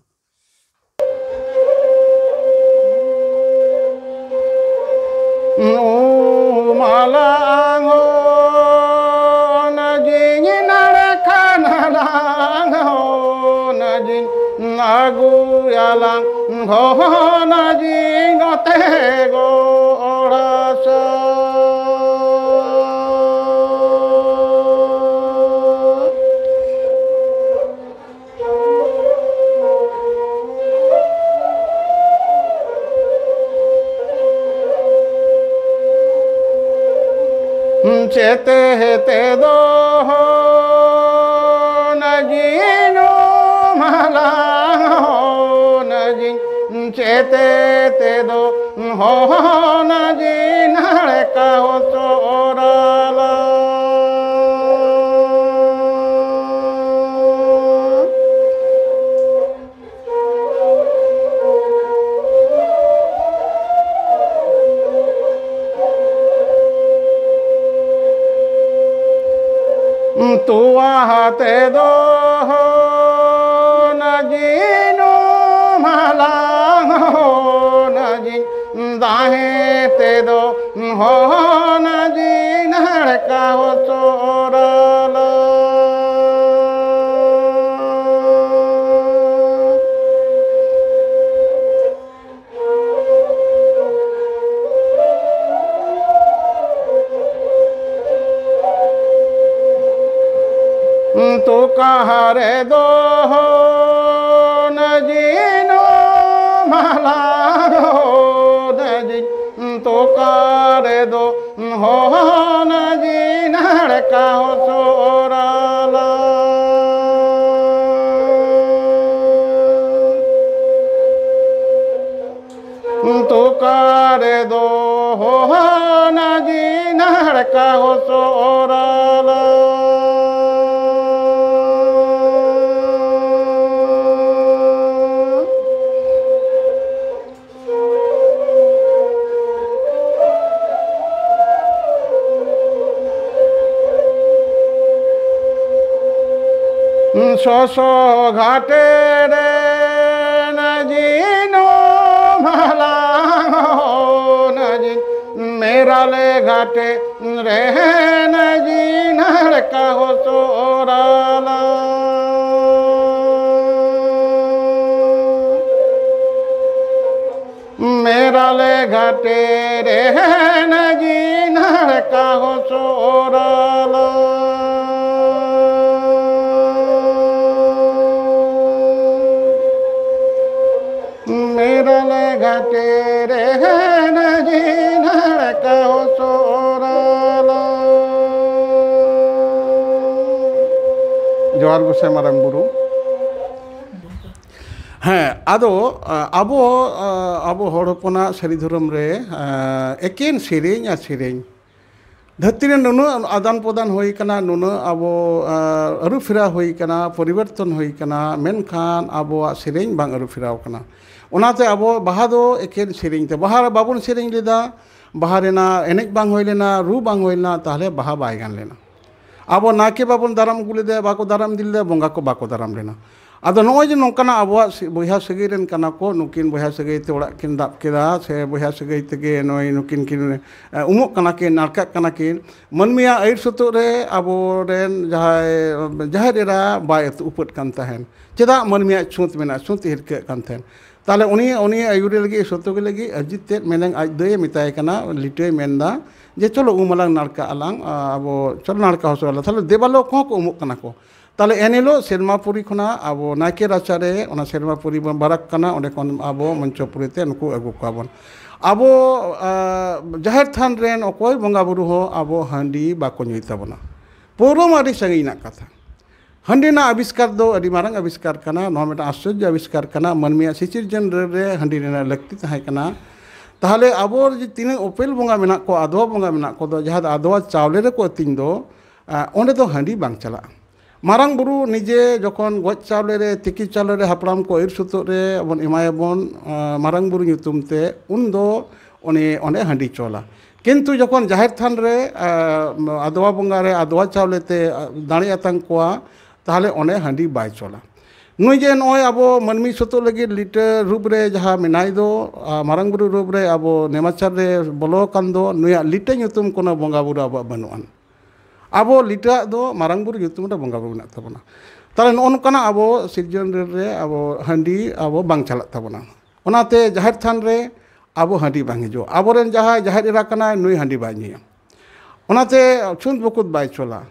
ᱩᱢᱟᱞᱟᱝ ᱦᱚᱸ ᱱᱟᱡᱤᱧ ᱱᱟᱲᱮ ᱠᱷᱟᱱ ᱞᱟᱝ ᱦᱚᱸ ᱱᱟᱡᱤᱧ ᱟᱹᱜᱩᱭᱟᱞᱟᱝ ᱦᱚᱸ ᱱᱟᱡᱤᱧ ᱱᱚᱛᱮ ᱜᱚᱲᱟ ᱥᱟ᱾ ᱪᱮᱛᱮ ᱛᱮᱫᱚ ᱱᱟᱜᱤᱧ ᱩᱢᱟᱞᱟᱝ ᱱᱟᱜᱤᱧ ᱪᱮᱛᱮ ᱛᱮᱫᱚ ᱦᱚᱱᱟᱜᱤᱧ ᱱᱟᱲᱠᱟ ᱦᱚᱪᱚᱨᱟᱞᱟ᱾ ᱛᱚᱣᱟ ᱛᱮᱫᱚ ᱱᱟᱜᱤᱧ ᱩᱢᱟᱞᱟᱝ ᱱᱟᱜᱤᱧ ᱫᱟᱦᱮ ᱛᱮᱫᱚ ᱦᱚᱱᱟᱜᱤᱧ ᱠᱟᱦᱚ ᱥᱚᱨᱟᱞᱟ᱾ ᱛᱚᱠᱟ ᱨᱮᱫᱚ ᱦᱚᱱ ᱡᱤᱱ ᱢᱟᱞᱟ ᱦᱚᱱ ᱡᱤᱱ, ᱛᱚᱠᱟ ᱨᱮᱫᱚ ᱦᱚᱱ ᱡᱤᱱ ᱠᱟᱦᱚ ᱥᱚᱨᱟᱞᱟ᱾ ᱛᱚᱠᱟ ᱨᱮᱫᱚ ᱦᱚᱦᱟᱱᱟ ᱡᱤᱱᱟᱲ ᱠᱟᱦᱚ ᱥᱚᱨᱟᱞᱟ᱾ ᱥᱚᱥᱚ ᱜᱷᱟᱴᱮ ᱨᱮ ᱱᱟᱡᱤᱱᱚ ᱢᱟᱞᱟ ᱱᱟᱡᱤᱱ ᱢᱮᱨᱟᱞᱮ ᱜᱷᱟᱴᱮ ᱨᱮ ᱱᱟᱡᱤᱱ ᱦᱟᱲᱠᱟ ᱦᱚᱥᱚᱨᱟᱞᱟ᱾ ᱢᱮᱨᱟᱞᱮ ᱜᱷᱟᱴᱮ ᱨᱮ ᱱᱟᱡᱤᱱ ᱦᱟᱲᱠᱟ ᱦᱚᱥᱚᱨᱟᱞᱟ᱾ ᱢᱮᱨᱟᱞᱮ ᱜᱷᱟᱴᱮ ᱨᱮ ᱱᱟᱡᱤᱱ ᱦᱟᱲᱠᱟ ᱦᱚᱥᱚᱨᱟᱞᱟ᱾ ᱡᱚᱦᱟᱨ ᱜᱚᱸᱥᱟᱭ ᱢᱟᱨᱟᱝ ᱵᱩᱨᱩ᱾ ᱦᱮᱸ, ᱟᱫᱚ, ᱟ, ᱟᱵᱚ, ᱟ, ᱟᱵᱚ ᱦᱚᱲ ᱦᱚᱯᱚᱱᱟᱜ ᱥᱟᱹᱨᱤ ᱫᱷᱚᱨᱚᱢ ᱨᱮ, ᱟ, ᱮᱠᱮᱱ ᱥᱮᱨᱮᱧ ᱟᱨ ᱥᱮᱨᱮᱧ᱾ ᱫᱷᱟᱹᱨᱛᱤ ᱨᱮ ᱱᱩᱱᱟᱹᱜ ᱟᱫᱟᱱ ᱯᱨᱚᱫᱟᱱ ᱦᱩᱭ ᱠᱟᱱᱟ, ᱱᱩᱱᱟᱹᱜ ᱟᱵᱚ, ᱟ, ᱟᱹᱨᱩ ᱯᱷᱮᱨᱟᱣ ᱦᱩᱭ ᱠᱟᱱᱟ, ᱯᱚᱨᱤᱵᱚᱨᱛᱚᱱ ᱦᱩᱭ ᱠᱟᱱᱟ, ᱢᱮᱱᱠᱷᱟᱱ ᱟᱵᱚᱣᱟᱜ ᱥᱮᱨᱮᱧ ᱵᱟᱝ ᱟᱹᱨᱩ ᱯᱷᱮᱨᱟᱣ ᱠᱟᱱᱟ᱾ ᱚᱱᱟᱛᱮ ᱟᱵᱚ ᱵᱟᱦᱟ ᱫᱚ ᱮᱠᱮᱱ ᱥᱮᱨᱮᱧ ᱛᱮ, ᱵᱟᱦᱟ ᱨᱮ ᱵᱟᱵᱚᱱ ᱥᱮᱨᱮᱧ ᱞᱮᱫᱟ, ᱵᱟᱦᱟ ᱨᱮᱱᱟᱜ ᱮᱱᱮᱡ ᱵᱟᱝ ᱦᱩᱭ ᱞᱮᱱᱟ, ᱨᱩ ᱵᱟᱝ ᱦᱩᱭ ᱞᱮᱱᱟ, ᱛᱟᱦᱞᱮ ᱵᱟᱦᱟ ᱵᱟᱭ ᱜᱟᱱ ᱞᱮᱱᱟ᱾ ᱟᱵᱚ ᱱᱟᱭᱠᱮ ᱵᱟᱵᱚᱱ ᱫᱟᱨᱟᱢ ᱟᱹᱜᱩ ᱞᱮᱫᱮᱭᱟ, ᱵᱟᱠᱚ ᱫᱟᱨᱟᱢ ᱤᱫᱤ ᱞᱮᱫᱮᱭᱟ, ᱵᱚᱸᱜᱟ ᱠᱚ ᱵᱟᱠᱚ ᱫᱟᱨᱟᱢ ᱞᱮᱱᱟ᱾ ᱟᱫᱚ ᱱᱚᱜᱼᱚᱭ ᱡᱮ ᱱᱚᱝᱠᱟᱱᱟᱜ ᱟᱵᱚᱣᱟᱜ ᱥᱤ- ᱵᱚᱭᱦᱟ ᱥᱟᱹᱜᱟᱹᱭ ᱨᱮᱱ ᱠᱟᱱᱟ ᱠᱚ, ᱱᱩᱠᱤᱱ ᱵᱚᱭᱦᱟ ᱥᱟᱹᱜᱟᱹᱭ ᱛᱮ ᱚᱲᱟᱜ ᱠᱤᱱ ᱫᱟᱵ ᱠᱮᱫᱟ, ᱥᱮ ᱵᱚᱭᱦᱟ ᱥᱟᱹᱜᱟᱹᱭ ᱛᱮᱜᱮ ᱱᱚᱜᱼᱚᱭ ᱱᱩᱠᱤᱱ ᱠᱤᱱ, ᱮ, ᱩᱢᱩᱜ ᱠᱟᱱᱟ ᱠᱤᱱ, ᱱᱟᱲᱠᱟᱜ ᱠᱟᱱᱟ ᱠᱤᱱ, ᱢᱟᱹᱱᱢᱤᱭᱟᱜ ᱟᱹᱭᱩᱨ ᱥᱩᱛᱩᱜ ᱨᱮ ᱟᱵᱚᱨᱮᱱ ᱡᱟᱦᱟᱸᱭ ᱡᱟᱦᱮᱨ ᱮᱨᱟ ᱵᱟᱭ ᱟᱹᱛᱩ ᱩᱯᱟᱹᱫ ᱠᱟᱱ ᱛᱟᱦᱮᱸᱱ, ᱪᱮᱫᱟᱜ ᱢᱟᱹᱱᱢᱤᱭᱟᱜ ᱪᱷᱩᱸᱛ ᱢᱮᱱᱟᱜᱼᱟ, ᱪᱷᱩᱸᱛ ᱦᱤᱨᱠᱟᱹᱜ ᱠᱟᱱ ᱛᱟᱦᱮᱸᱱ? ᱛᱟᱦᱞᱮ ᱩᱱᱤ, ᱩᱱᱤ ᱟᱹᱭᱩᱨ ᱞᱟᱹᱜᱤᱫ, ᱥᱩᱛᱩᱜ ᱞᱟᱹᱜᱤᱫ ᱟᱹᱡᱤᱛ ᱛᱮᱫ ᱢᱮᱱᱟᱝ ᱟᱡ ᱫᱟᱹᱭᱮ ᱢᱮᱛᱟᱭ ᱠᱟᱱᱟ, ᱞᱤᱴᱟᱹᱭ ᱢᱮᱱᱫᱟ ᱡᱮ, "ᱪᱚᱞᱚ ᱩᱢ ᱟᱞᱟᱝ, ᱱᱟᱲᱠᱟᱜ ᱟᱞᱟᱝ, ᱟ, ᱟᱵᱚ ᱪᱚᱞᱚ ᱱᱟᱲᱠᱟ ᱦᱚᱪᱚ ᱟᱞᱟᱝ᱾" ᱛᱟᱦᱞᱮ ᱫᱮᱵᱟᱞᱳᱠ ᱠᱚᱦᱚᱸ ᱠᱚ ᱩᱢᱩᱜ ᱠᱟᱱᱟ ᱠᱚ᱾ ᱛᱟᱦᱞᱮ ᱮᱱ ᱦᱤᱞᱳᱜ ᱥᱮᱨᱢᱟᱯᱩᱨᱤ ᱠᱷᱚᱱᱟᱜ ᱟᱵᱚ ᱱᱟᱭᱠᱮ ᱨᱟᱪᱟᱨᱮ, ᱚᱱᱟ ᱥᱮᱨᱢᱟᱯᱩᱨᱤ ᱵᱚᱱ ᱵᱟᱨᱟᱠ ᱠᱟᱱᱟ, ᱚᱸᱰᱮ ᱠᱷᱚᱱ ᱟᱵᱚ ᱢᱚᱧᱪᱚᱯᱩᱨᱤ ᱛᱮ ᱱᱩᱠᱩ ᱟᱹᱜᱩ ᱠᱚᱣᱟ ᱵᱚᱱ᱾ ᱟᱵᱚ, ᱟ, ᱡᱟᱦᱮᱨ ᱛᱷᱟᱱ ᱨᱮᱱ ᱚᱠᱚᱭ ᱵᱚᱸᱜᱟ ᱵᱩᱨᱩ ᱦᱚᱸ ᱟᱵᱚ ᱦᱟᱺᱰᱤ ᱵᱟᱠᱚ ᱧᱩᱭ ᱛᱟᱵᱚᱱᱟ᱾ ᱯᱟᱹᱣᱨᱟᱹ ᱢᱟ ᱟᱹᱰᱤ ᱥᱟᱺᱜᱤᱧ ᱨᱮᱱᱟᱜ ᱠᱟᱛᱷᱟ᱾ ᱦᱟᱺᱰᱤ ᱨᱮᱱᱟᱜ ᱟᱵᱤᱥᱠᱟᱨ ᱫᱚ ᱟᱹᱰᱤ ᱢᱟᱨᱟᱝ ᱟᱵᱤᱥᱠᱟᱨ ᱠᱟᱱᱟ᱾ ᱱᱚᱣᱟ ᱢᱤᱫᱴᱟᱝ ᱟᱥᱪᱚᱨᱡᱚ ᱟᱵᱤᱥᱠᱟᱨ ᱠᱟᱱᱟ᱾ ᱢᱟᱹᱱᱢᱤᱭᱟᱜ ᱥᱤᱥᱤᱨᱡᱚᱱ ᱨᱮ ᱦᱟᱺᱰᱤ ᱨᱮᱱᱟᱜ ᱞᱟᱹᱠᱛᱤ ᱛᱟᱦᱮᱸ ᱠᱟᱱᱟ᱾ ᱛᱟᱦᱞᱮ ᱟᱵᱚ ᱡᱮ ᱛᱤᱱᱟᱹᱜ ᱚᱯᱮᱞ ᱵᱚᱸᱜᱟ ᱢᱮᱱᱟᱜ ᱠᱚᱣᱟ, ᱟᱫᱣᱟ ᱵᱚᱸᱜᱟ ᱢᱮᱱᱟᱜ ᱠᱚᱫᱚ, ᱡᱟᱦᱟᱸ ᱫᱚ ᱟᱫᱣᱟ ᱪᱟᱣᱞᱮ ᱨᱮᱠᱚ ᱟᱹᱛᱤᱧ ᱫᱚ, ᱟ, ᱚᱸᱰᱮ ᱫᱚ ᱦᱟᱺᱰᱤ ᱵᱟᱝ ᱪᱟᱞᱟᱜᱼᱟ᱾ ᱢᱟᱨᱟᱝ ᱵᱩᱨᱩ ᱱᱤᱡᱮ ᱡᱚᱠᱷᱚᱱ ᱜᱚᱡ ᱪᱟᱣᱞᱮ ᱨᱮ, ᱛᱤᱠᱤ ᱪᱟᱣᱞᱮ ᱨᱮ ᱦᱟᱯᱲᱟᱢ ᱠᱚ ᱟᱹᱭᱩᱨ ᱥᱩᱛᱩᱜ ᱨᱮ ᱵᱚᱱ ᱮᱢᱟᱭᱟᱵᱚᱱ, ᱟ, ᱢᱟᱨᱟᱝ ᱵᱩᱨᱩ ᱧᱩᱛᱩᱢ ᱛᱮ, ᱩᱱ ᱫᱚ ᱩᱱᱤ ᱚᱸᱰᱮ ᱦᱟᱺᱰᱤ ᱪᱚᱞᱟ᱾ ᱠᱤᱱᱛᱩ ᱡᱚᱠᱷᱚᱱ ᱡᱟᱦᱮᱨ ᱛᱷᱟᱱ ᱨᱮ, ᱟ, ᱟᱫᱣᱟ ᱵᱚᱸᱜᱟ ᱨᱮ ᱟᱫᱣᱟ ᱪᱟᱣᱞᱮ ᱛᱮ, ᱟ, ᱫᱟᱲᱮ ᱟᱛᱟᱝ ᱠᱚᱣᱟ, ᱛᱟᱦᱞᱮ ᱚᱸᱰᱮ ᱦᱟᱺᱰᱤ ᱵᱟᱭ ᱪᱚᱞᱟ᱾ ᱱᱩᱭ ᱡᱮ ᱱᱚᱜᱼᱚᱭ ᱟᱵᱚ ᱢᱟᱹᱱᱢᱤ ᱥᱩᱛᱩᱜ ᱞᱟᱹᱜᱤᱫ ᱞᱤᱴᱟᱹ ᱨᱩᱯ ᱨᱮ ᱡᱟᱦᱟᱸ ᱢᱮᱱᱟᱭ ᱫᱚ, ᱟ, ᱢᱟᱨᱟᱝ ᱵᱩᱨᱩ ᱨᱩᱯ ᱨᱮ ᱟᱵᱚ ᱱᱮᱢᱟᱪᱟᱨ ᱨᱮ ᱵᱚᱞᱚ ᱟᱠᱟᱱ ᱫᱚ, ᱱᱩᱭᱟᱜ ᱞᱤᱴᱟᱹ ᱧᱩᱛᱩᱢ ᱠᱳᱱᱳ ᱵᱚᱸᱜᱟ ᱵᱩᱨᱩ ᱟᱵᱚᱣᱟᱜ ᱵᱟᱹᱱᱩᱜ ᱟᱱ᱾ ᱟᱵᱚ ᱞᱤᱴᱟᱹᱣᱟᱜ ᱫᱚ ᱢᱟᱨᱟᱝ ᱵᱩᱨᱩ ᱧᱩᱛᱩᱢ ᱨᱮ ᱵᱚᱸᱜᱟ ᱵᱩᱨᱩ ᱢᱮᱱᱟᱜ ᱛᱟᱵᱚᱱᱟ᱾ ᱛᱟᱦᱞᱮ ᱱᱚᱜᱼᱚ ᱱᱚᱝᱠᱟᱱᱟᱜ ᱟᱵᱚ ᱥᱤᱨᱡᱚᱱ ᱨᱮ ᱟᱵᱚ ᱦᱟᱺᱰᱤ ᱟᱵᱚ ᱵᱟᱝ ᱪᱟᱞᱟᱜ ᱛᱟᱵᱚᱱᱟ᱾ ᱚᱱᱟᱛᱮ ᱡᱟᱦᱮᱨ ᱛᱷᱟᱱ ᱨᱮ ᱟᱵᱚ ᱦᱟᱺᱰᱤ ᱵᱟᱝ ᱦᱤᱡᱩᱜᱼᱟ᱾ ᱟᱵᱚᱨᱮᱱ ᱡᱟᱦᱟᱸᱭ ᱡᱟᱦᱮᱨ ᱮᱨᱟ ᱠᱟᱱᱟᱭ, ᱱᱩᱭ ᱦᱟᱺᱰᱤ ᱵᱟᱭ ᱧᱩᱭᱟ᱾ ᱚᱱᱟᱛᱮ ᱪᱷᱩᱸᱛ ᱵᱩᱠᱩᱛ ᱵᱟᱭ ᱪᱚᱞᱟ᱾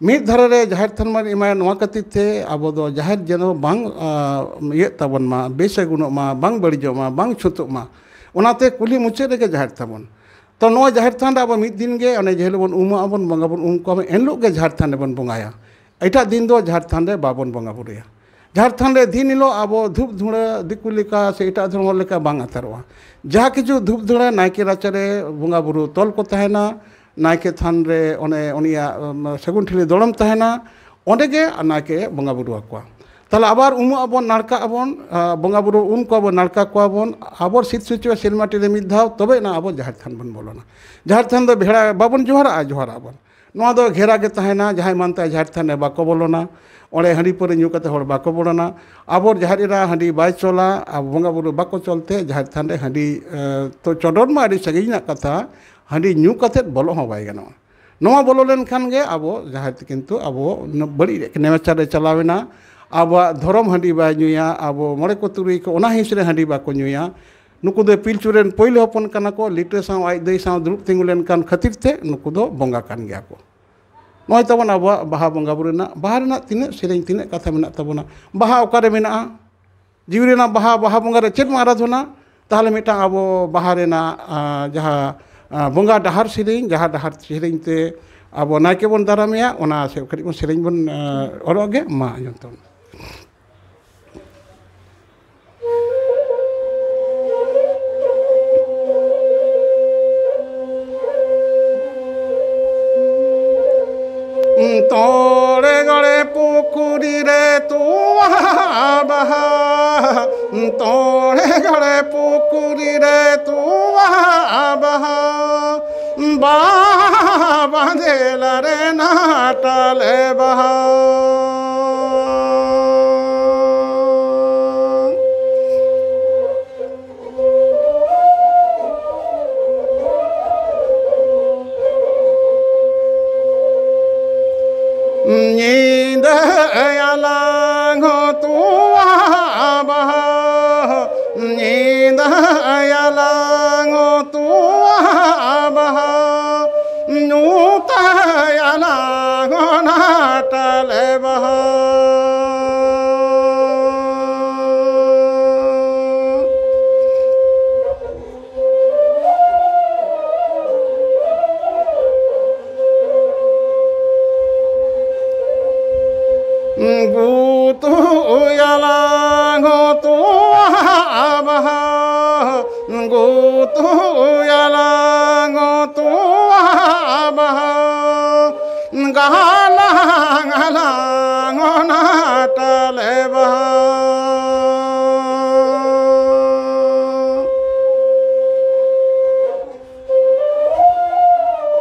ᱢᱤᱫ ᱫᱷᱟᱨᱮ ᱨᱮ ᱡᱟᱦᱮᱨ ᱛᱷᱟᱱ ᱵᱚᱱ ᱮᱢᱟᱭᱟ, ᱱᱚᱣᱟ ᱠᱷᱟᱹᱛᱤᱨ ᱛᱮ ᱟᱵᱚ ᱫᱚ ᱡᱟᱦᱮᱨ ᱡᱮᱱᱚ ᱵᱟᱝ, ᱟ, ᱤᱭᱟᱹᱜ ᱛᱟᱵᱚᱱ ᱢᱟ, ᱵᱮᱥᱟᱹᱜᱩᱱᱚᱜ ᱢᱟ, ᱵᱟᱝ ᱵᱟᱹᱲᱤᱡᱚᱜ ᱢᱟ, ᱵᱟᱝ ᱪᱷᱩᱛᱩᱜ ᱢᱟ, ᱚᱱᱟᱛᱮ ᱠᱩᱞᱦᱤ ᱢᱩᱪᱟᱹᱫ ᱨᱮᱜᱮ ᱡᱟᱦᱮᱨ ᱛᱟᱵᱚᱱ᱾ ᱛᱚ, ᱱᱚᱣᱟ ᱡᱟᱦᱮᱨ ᱛᱷᱟᱱ ᱨᱮ ᱟᱵᱚ ᱢᱤᱫ ᱫᱤᱱ ᱜᱮ, ᱚᱱᱮ ᱡᱮ ᱦᱤᱞᱳᱜ ᱵᱚᱱ ᱩᱢᱩᱜ ᱟᱵᱚᱱ, ᱵᱚᱸᱜᱟ ᱵᱚᱱ ᱩᱢ ᱠᱚᱣᱟ, ᱮᱱ ᱦᱤᱞᱳᱜ ᱜᱮ ᱡᱟᱦᱮᱨ ᱛᱷᱟᱱ ᱨᱮᱵᱚᱱ ᱵᱚᱸᱜᱟᱭᱟ᱾ ᱮᱴᱟᱜ ᱫᱤᱱ ᱫᱚ ᱡᱟᱦᱮᱨ ᱛᱷᱟᱱ ᱨᱮ ᱵᱟᱵᱚᱱ ᱵᱚᱸᱜᱟ ᱵᱩᱨᱩᱭᱟ᱾ ᱡᱟᱦᱮᱨ ᱛᱷᱟᱱ ᱨᱮ ᱫᱤᱱ ᱦᱤᱞᱳᱜ ᱟᱵᱚ ᱫᱷᱩᱯ ᱫᱷᱩᱬᱟᱹ ᱫᱤᱠᱩ ᱞᱮᱠᱟ ᱥᱮ ᱮᱴᱟᱜ ᱫᱷᱚᱨᱚᱢ ᱦᱚᱲ ᱞᱮᱠᱟ ᱵᱟᱝ ᱟᱛᱟᱨᱚᱜᱼᱟ᱾ ᱡᱟᱦᱟᱸ ᱠᱤᱪᱷᱩ ᱫᱷᱩᱯ ᱫᱷᱩᱬᱟᱹ ᱱᱟᱭᱠᱮ ᱨᱟᱪᱟᱨᱮ ᱵᱚᱸᱜᱟ ᱵᱩᱨᱩ ᱛᱚᱞ ᱠᱚ ᱛᱟᱦᱮᱱᱟ, ᱱᱟᱭᱠᱮ ᱛᱷᱟᱱ ᱨᱮ ᱚᱱᱮ ᱩᱱᱤᱭᱟᱜ, ᱩᱢ, ᱥᱟᱹᱜᱩᱱ ᱴᱷᱤᱞᱤ ᱫᱚᱲᱚᱢ ᱛᱟᱦᱮᱱᱟ, ᱚᱸᱰᱮ ᱜᱮ ᱱᱟᱭᱠᱮ ᱵᱚᱸᱜᱟ ᱵᱩᱨᱩ ᱟᱠᱚᱣᱟ᱾ ᱛᱟᱦᱞᱮ ᱟᱵᱟᱨ ᱩᱢᱩᱜ ᱟᱵᱚᱱ, ᱱᱟᱲᱠᱟᱜ ᱟᱵᱚᱱ, ᱟ, ᱵᱚᱸᱜᱟ ᱵᱩᱨᱩ ᱩᱢ ᱠᱚᱣᱟ ᱵᱚᱱ, ᱱᱟᱲᱠᱟ ᱠᱚᱣᱟ ᱵᱚᱱ, ᱟᱵᱚᱨ ᱥᱤᱫ ᱥᱩᱪᱚ ᱥᱮᱨᱢᱟ ᱴᱤ ᱨᱮ ᱢᱤᱫ ᱫᱷᱟᱣ, ᱛᱚᱵᱮ ᱮᱱᱟ ᱟᱵᱚ ᱡᱟᱦᱮᱨ ᱛᱷᱟᱱ ᱵᱚᱱ ᱵᱚᱞᱚᱱᱟ᱾ ᱡᱟᱦᱮᱨ ᱛᱷᱟᱱ ᱫᱚ ᱵᱷᱮᱲᱟ ᱵᱟᱵᱚᱱ ᱡᱚᱦᱟᱨᱟᱜᱼᱟ, ᱡᱚᱦᱟᱨᱟᱜ ᱵᱚᱱ᱾ ᱱᱚᱣᱟ ᱫᱚ ᱜᱷᱮᱨᱟ ᱜᱮ ᱛᱟᱦᱮᱱᱟ᱾ ᱡᱟᱦᱟᱸᱭ ᱢᱟᱱᱛᱟᱭ ᱡᱟᱦᱮᱨ ᱛᱷᱟᱱ ᱨᱮ ᱵᱟᱠᱚ ᱵᱚᱞᱚᱱᱟ, ᱚᱸᱰᱮ ᱦᱟᱺᱰᱤ ᱯᱟᱹᱣᱨᱟᱹ ᱧᱩ ᱠᱟᱛᱮ ᱦᱚᱲ ᱵᱟᱠᱚ ᱵᱚᱞᱚᱱᱟ᱾ ᱟᱵᱚ ᱡᱟᱦᱮᱨ ᱮᱨᱟ ᱦᱟᱺᱰᱤ ᱵᱟᱭ ᱪᱚᱞᱟ, ᱟᱵᱚ ᱵᱚᱸᱜᱟ ᱵᱩᱨᱩ ᱵᱟᱠᱚ ᱪᱚᱞ ᱛᱮ ᱡᱟᱦᱮᱨ ᱛᱷᱟᱱ ᱨᱮ ᱦᱟᱺᱰᱤ, ᱮ, ᱛᱚ ᱪᱚᱰᱚᱨ ᱢᱟ ᱟᱹᱰᱤ ᱥᱟᱺᱜᱤᱧ ᱨᱮᱱᱟᱜ ᱠᱟᱛᱷᱟ, ᱦᱟᱺᱰᱤ ᱧᱩ ᱠᱟᱛᱮ ᱵᱚᱞᱚᱜ ᱦᱚᱸ ᱵᱟᱭ ᱜᱟᱱᱚᱜᱼᱟ᱾ ᱱᱚᱣᱟ ᱵᱚᱞᱚ ᱞᱮᱱᱠᱷᱟᱱ ᱜᱮ ᱟᱵᱚ ᱡᱟᱦᱮᱨ ᱛᱮ ᱠᱤᱱᱛᱩ ᱟᱵᱚ ᱵᱟᱹᱲᱤᱡ ᱨᱮ ᱱᱮᱢᱟᱪᱟᱨ ᱨᱮ ᱪᱟᱞᱟᱣ ᱮᱱᱟ, ᱟᱵᱚᱣᱟᱜ ᱫᱷᱚᱨᱚᱢ ᱦᱟᱺᱰᱤ ᱵᱟᱭ ᱧᱩᱭᱟ, ᱟᱵᱚ ᱢᱚᱬᱮ ᱠᱚ ᱛᱩᱨᱩᱭ ᱠᱚ ᱚᱱᱟ ᱦᱤᱸᱥ ᱨᱮ ᱦᱟᱺᱰᱤ ᱵᱟᱠᱚ ᱧᱩᱭᱟ᱾ ᱱᱩᱠᱩ ᱫᱚ ᱯᱤᱞᱪᱩ ᱨᱮᱱ ᱯᱳᱭᱞᱳ ᱦᱚᱯᱚᱱ ᱠᱟᱱᱟ ᱠᱚ, ᱞᱤᱴᱟᱹ ᱥᱟᱶ ᱟᱡ ᱫᱟᱹᱭ ᱥᱟᱶ ᱫᱩᱲᱩᱵ ᱛᱤᱸᱜᱩ ᱞᱮᱱᱠᱟᱱ ᱠᱷᱟᱹᱛᱤᱨ ᱛᱮ ᱱᱩᱠᱩ ᱫᱚ ᱵᱚᱸᱜᱟ ᱠᱟᱱ ᱜᱮᱭᱟ ᱠᱚ᱾ ᱱᱚᱜᱼᱚᱭ ᱛᱟᱵᱚᱱ ᱟᱵᱚᱣᱟᱜ ᱵᱟᱦᱟ ᱵᱚᱸᱜᱟ ᱵᱩᱨᱩ ᱨᱮᱱᱟᱜ, ᱵᱟᱦᱟ ᱨᱮᱱᱟᱜ ᱛᱤᱱᱟᱹᱜ ᱥᱮᱨᱮᱧ, ᱛᱤᱱᱟᱹᱜ ᱠᱟᱛᱷᱟ ᱢᱮᱱᱟᱜ ᱛᱟᱵᱚᱱᱟ᱾ ᱵᱟᱦᱟ ᱚᱠᱟᱨᱮ ᱢᱮᱱᱟᱜᱼᱟ? ᱡᱤᱣᱤ ᱨᱮᱱᱟᱜ ᱵᱟᱦᱟ, ᱵᱟᱦᱟ ᱵᱚᱸᱜᱟ ᱨᱮ ᱪᱮᱫ ᱵᱚᱱ ᱟᱨᱟᱫᱷᱚᱱᱟ? ᱛᱟᱦᱚᱞᱮ ᱢᱤᱫᱴᱟᱝ ᱟᱵᱚ ᱵᱟᱦᱟ ᱨᱮᱱᱟᱜ, ᱟ, ᱡᱟᱦᱟᱸ, ᱟ, ᱵᱚᱸᱜᱟ ᱰᱟᱦᱟᱨ ᱥᱮᱨᱮᱧ, ᱡᱟᱦᱟᱸ ᱰᱟᱦᱟᱨ ᱥᱮᱨᱮᱧ ᱛᱮ ᱟᱵᱚ ᱱᱟᱭᱠᱮ ᱵᱚᱱ ᱫᱟᱨᱟᱢᱮᱭᱟ, ᱚᱱᱟ ᱥᱮ ᱠᱟᱹᱴᱤᱡ ᱵᱚᱱ ᱥᱮᱨᱮᱧ ᱵᱚᱱ, ᱟ, ᱚᱨᱚᱜ ᱜᱮ᱾ ᱢᱟ ᱟᱸᱡᱚᱢ ᱛᱟᱵᱚᱱ᱾ ᱛᱚᱲᱮ ᱜᱚᱲᱮ ᱯᱩᱠᱷᱩᱨᱤ ᱨᱮ ᱛᱚᱣᱟ ᱵᱟᱦᱟ, ᱛᱚᱲᱮ ᱜᱚᱲᱮ ᱯᱩᱠᱷᱩᱨᱤ ᱨᱮ ᱛᱚᱣᱟ ᱵᱟᱦᱟ, ᱵᱟᱦᱟ ᱵᱟᱸᱫᱮ ᱞᱟᱨᱮ ᱱᱟᱴᱟᱞᱮ ᱵᱟᱦᱟ᱾ ᱧᱤᱫᱟᱹ ᱟᱞᱟᱝ ᱦᱚᱸ ᱛᱚᱣᱟ ᱵᱟᱦᱟ, ᱧᱤᱫᱟᱹ ᱟᱞᱟᱝ ᱦᱚᱸ ᱛᱚᱣᱟ ᱵᱟᱦᱟ, ᱧᱩᱛᱟᱭ ᱟᱞᱟᱝ ᱦᱚᱸ ᱱᱟᱴᱟᱞᱮ ᱵᱟᱦᱟ᱾ ᱜᱩᱛᱩᱭᱟᱞᱟᱝ ᱛᱚᱣᱟ ᱵᱟᱦᱟ, ᱜᱩᱛᱩᱭᱟᱞᱟᱝ ᱛᱚᱣᱟ ᱵᱟᱦᱟ, ᱜᱟᱞᱟᱝ ᱟᱞᱟᱝ ᱚᱱᱟ ᱴᱟᱞᱮ ᱵᱟᱦᱟ᱾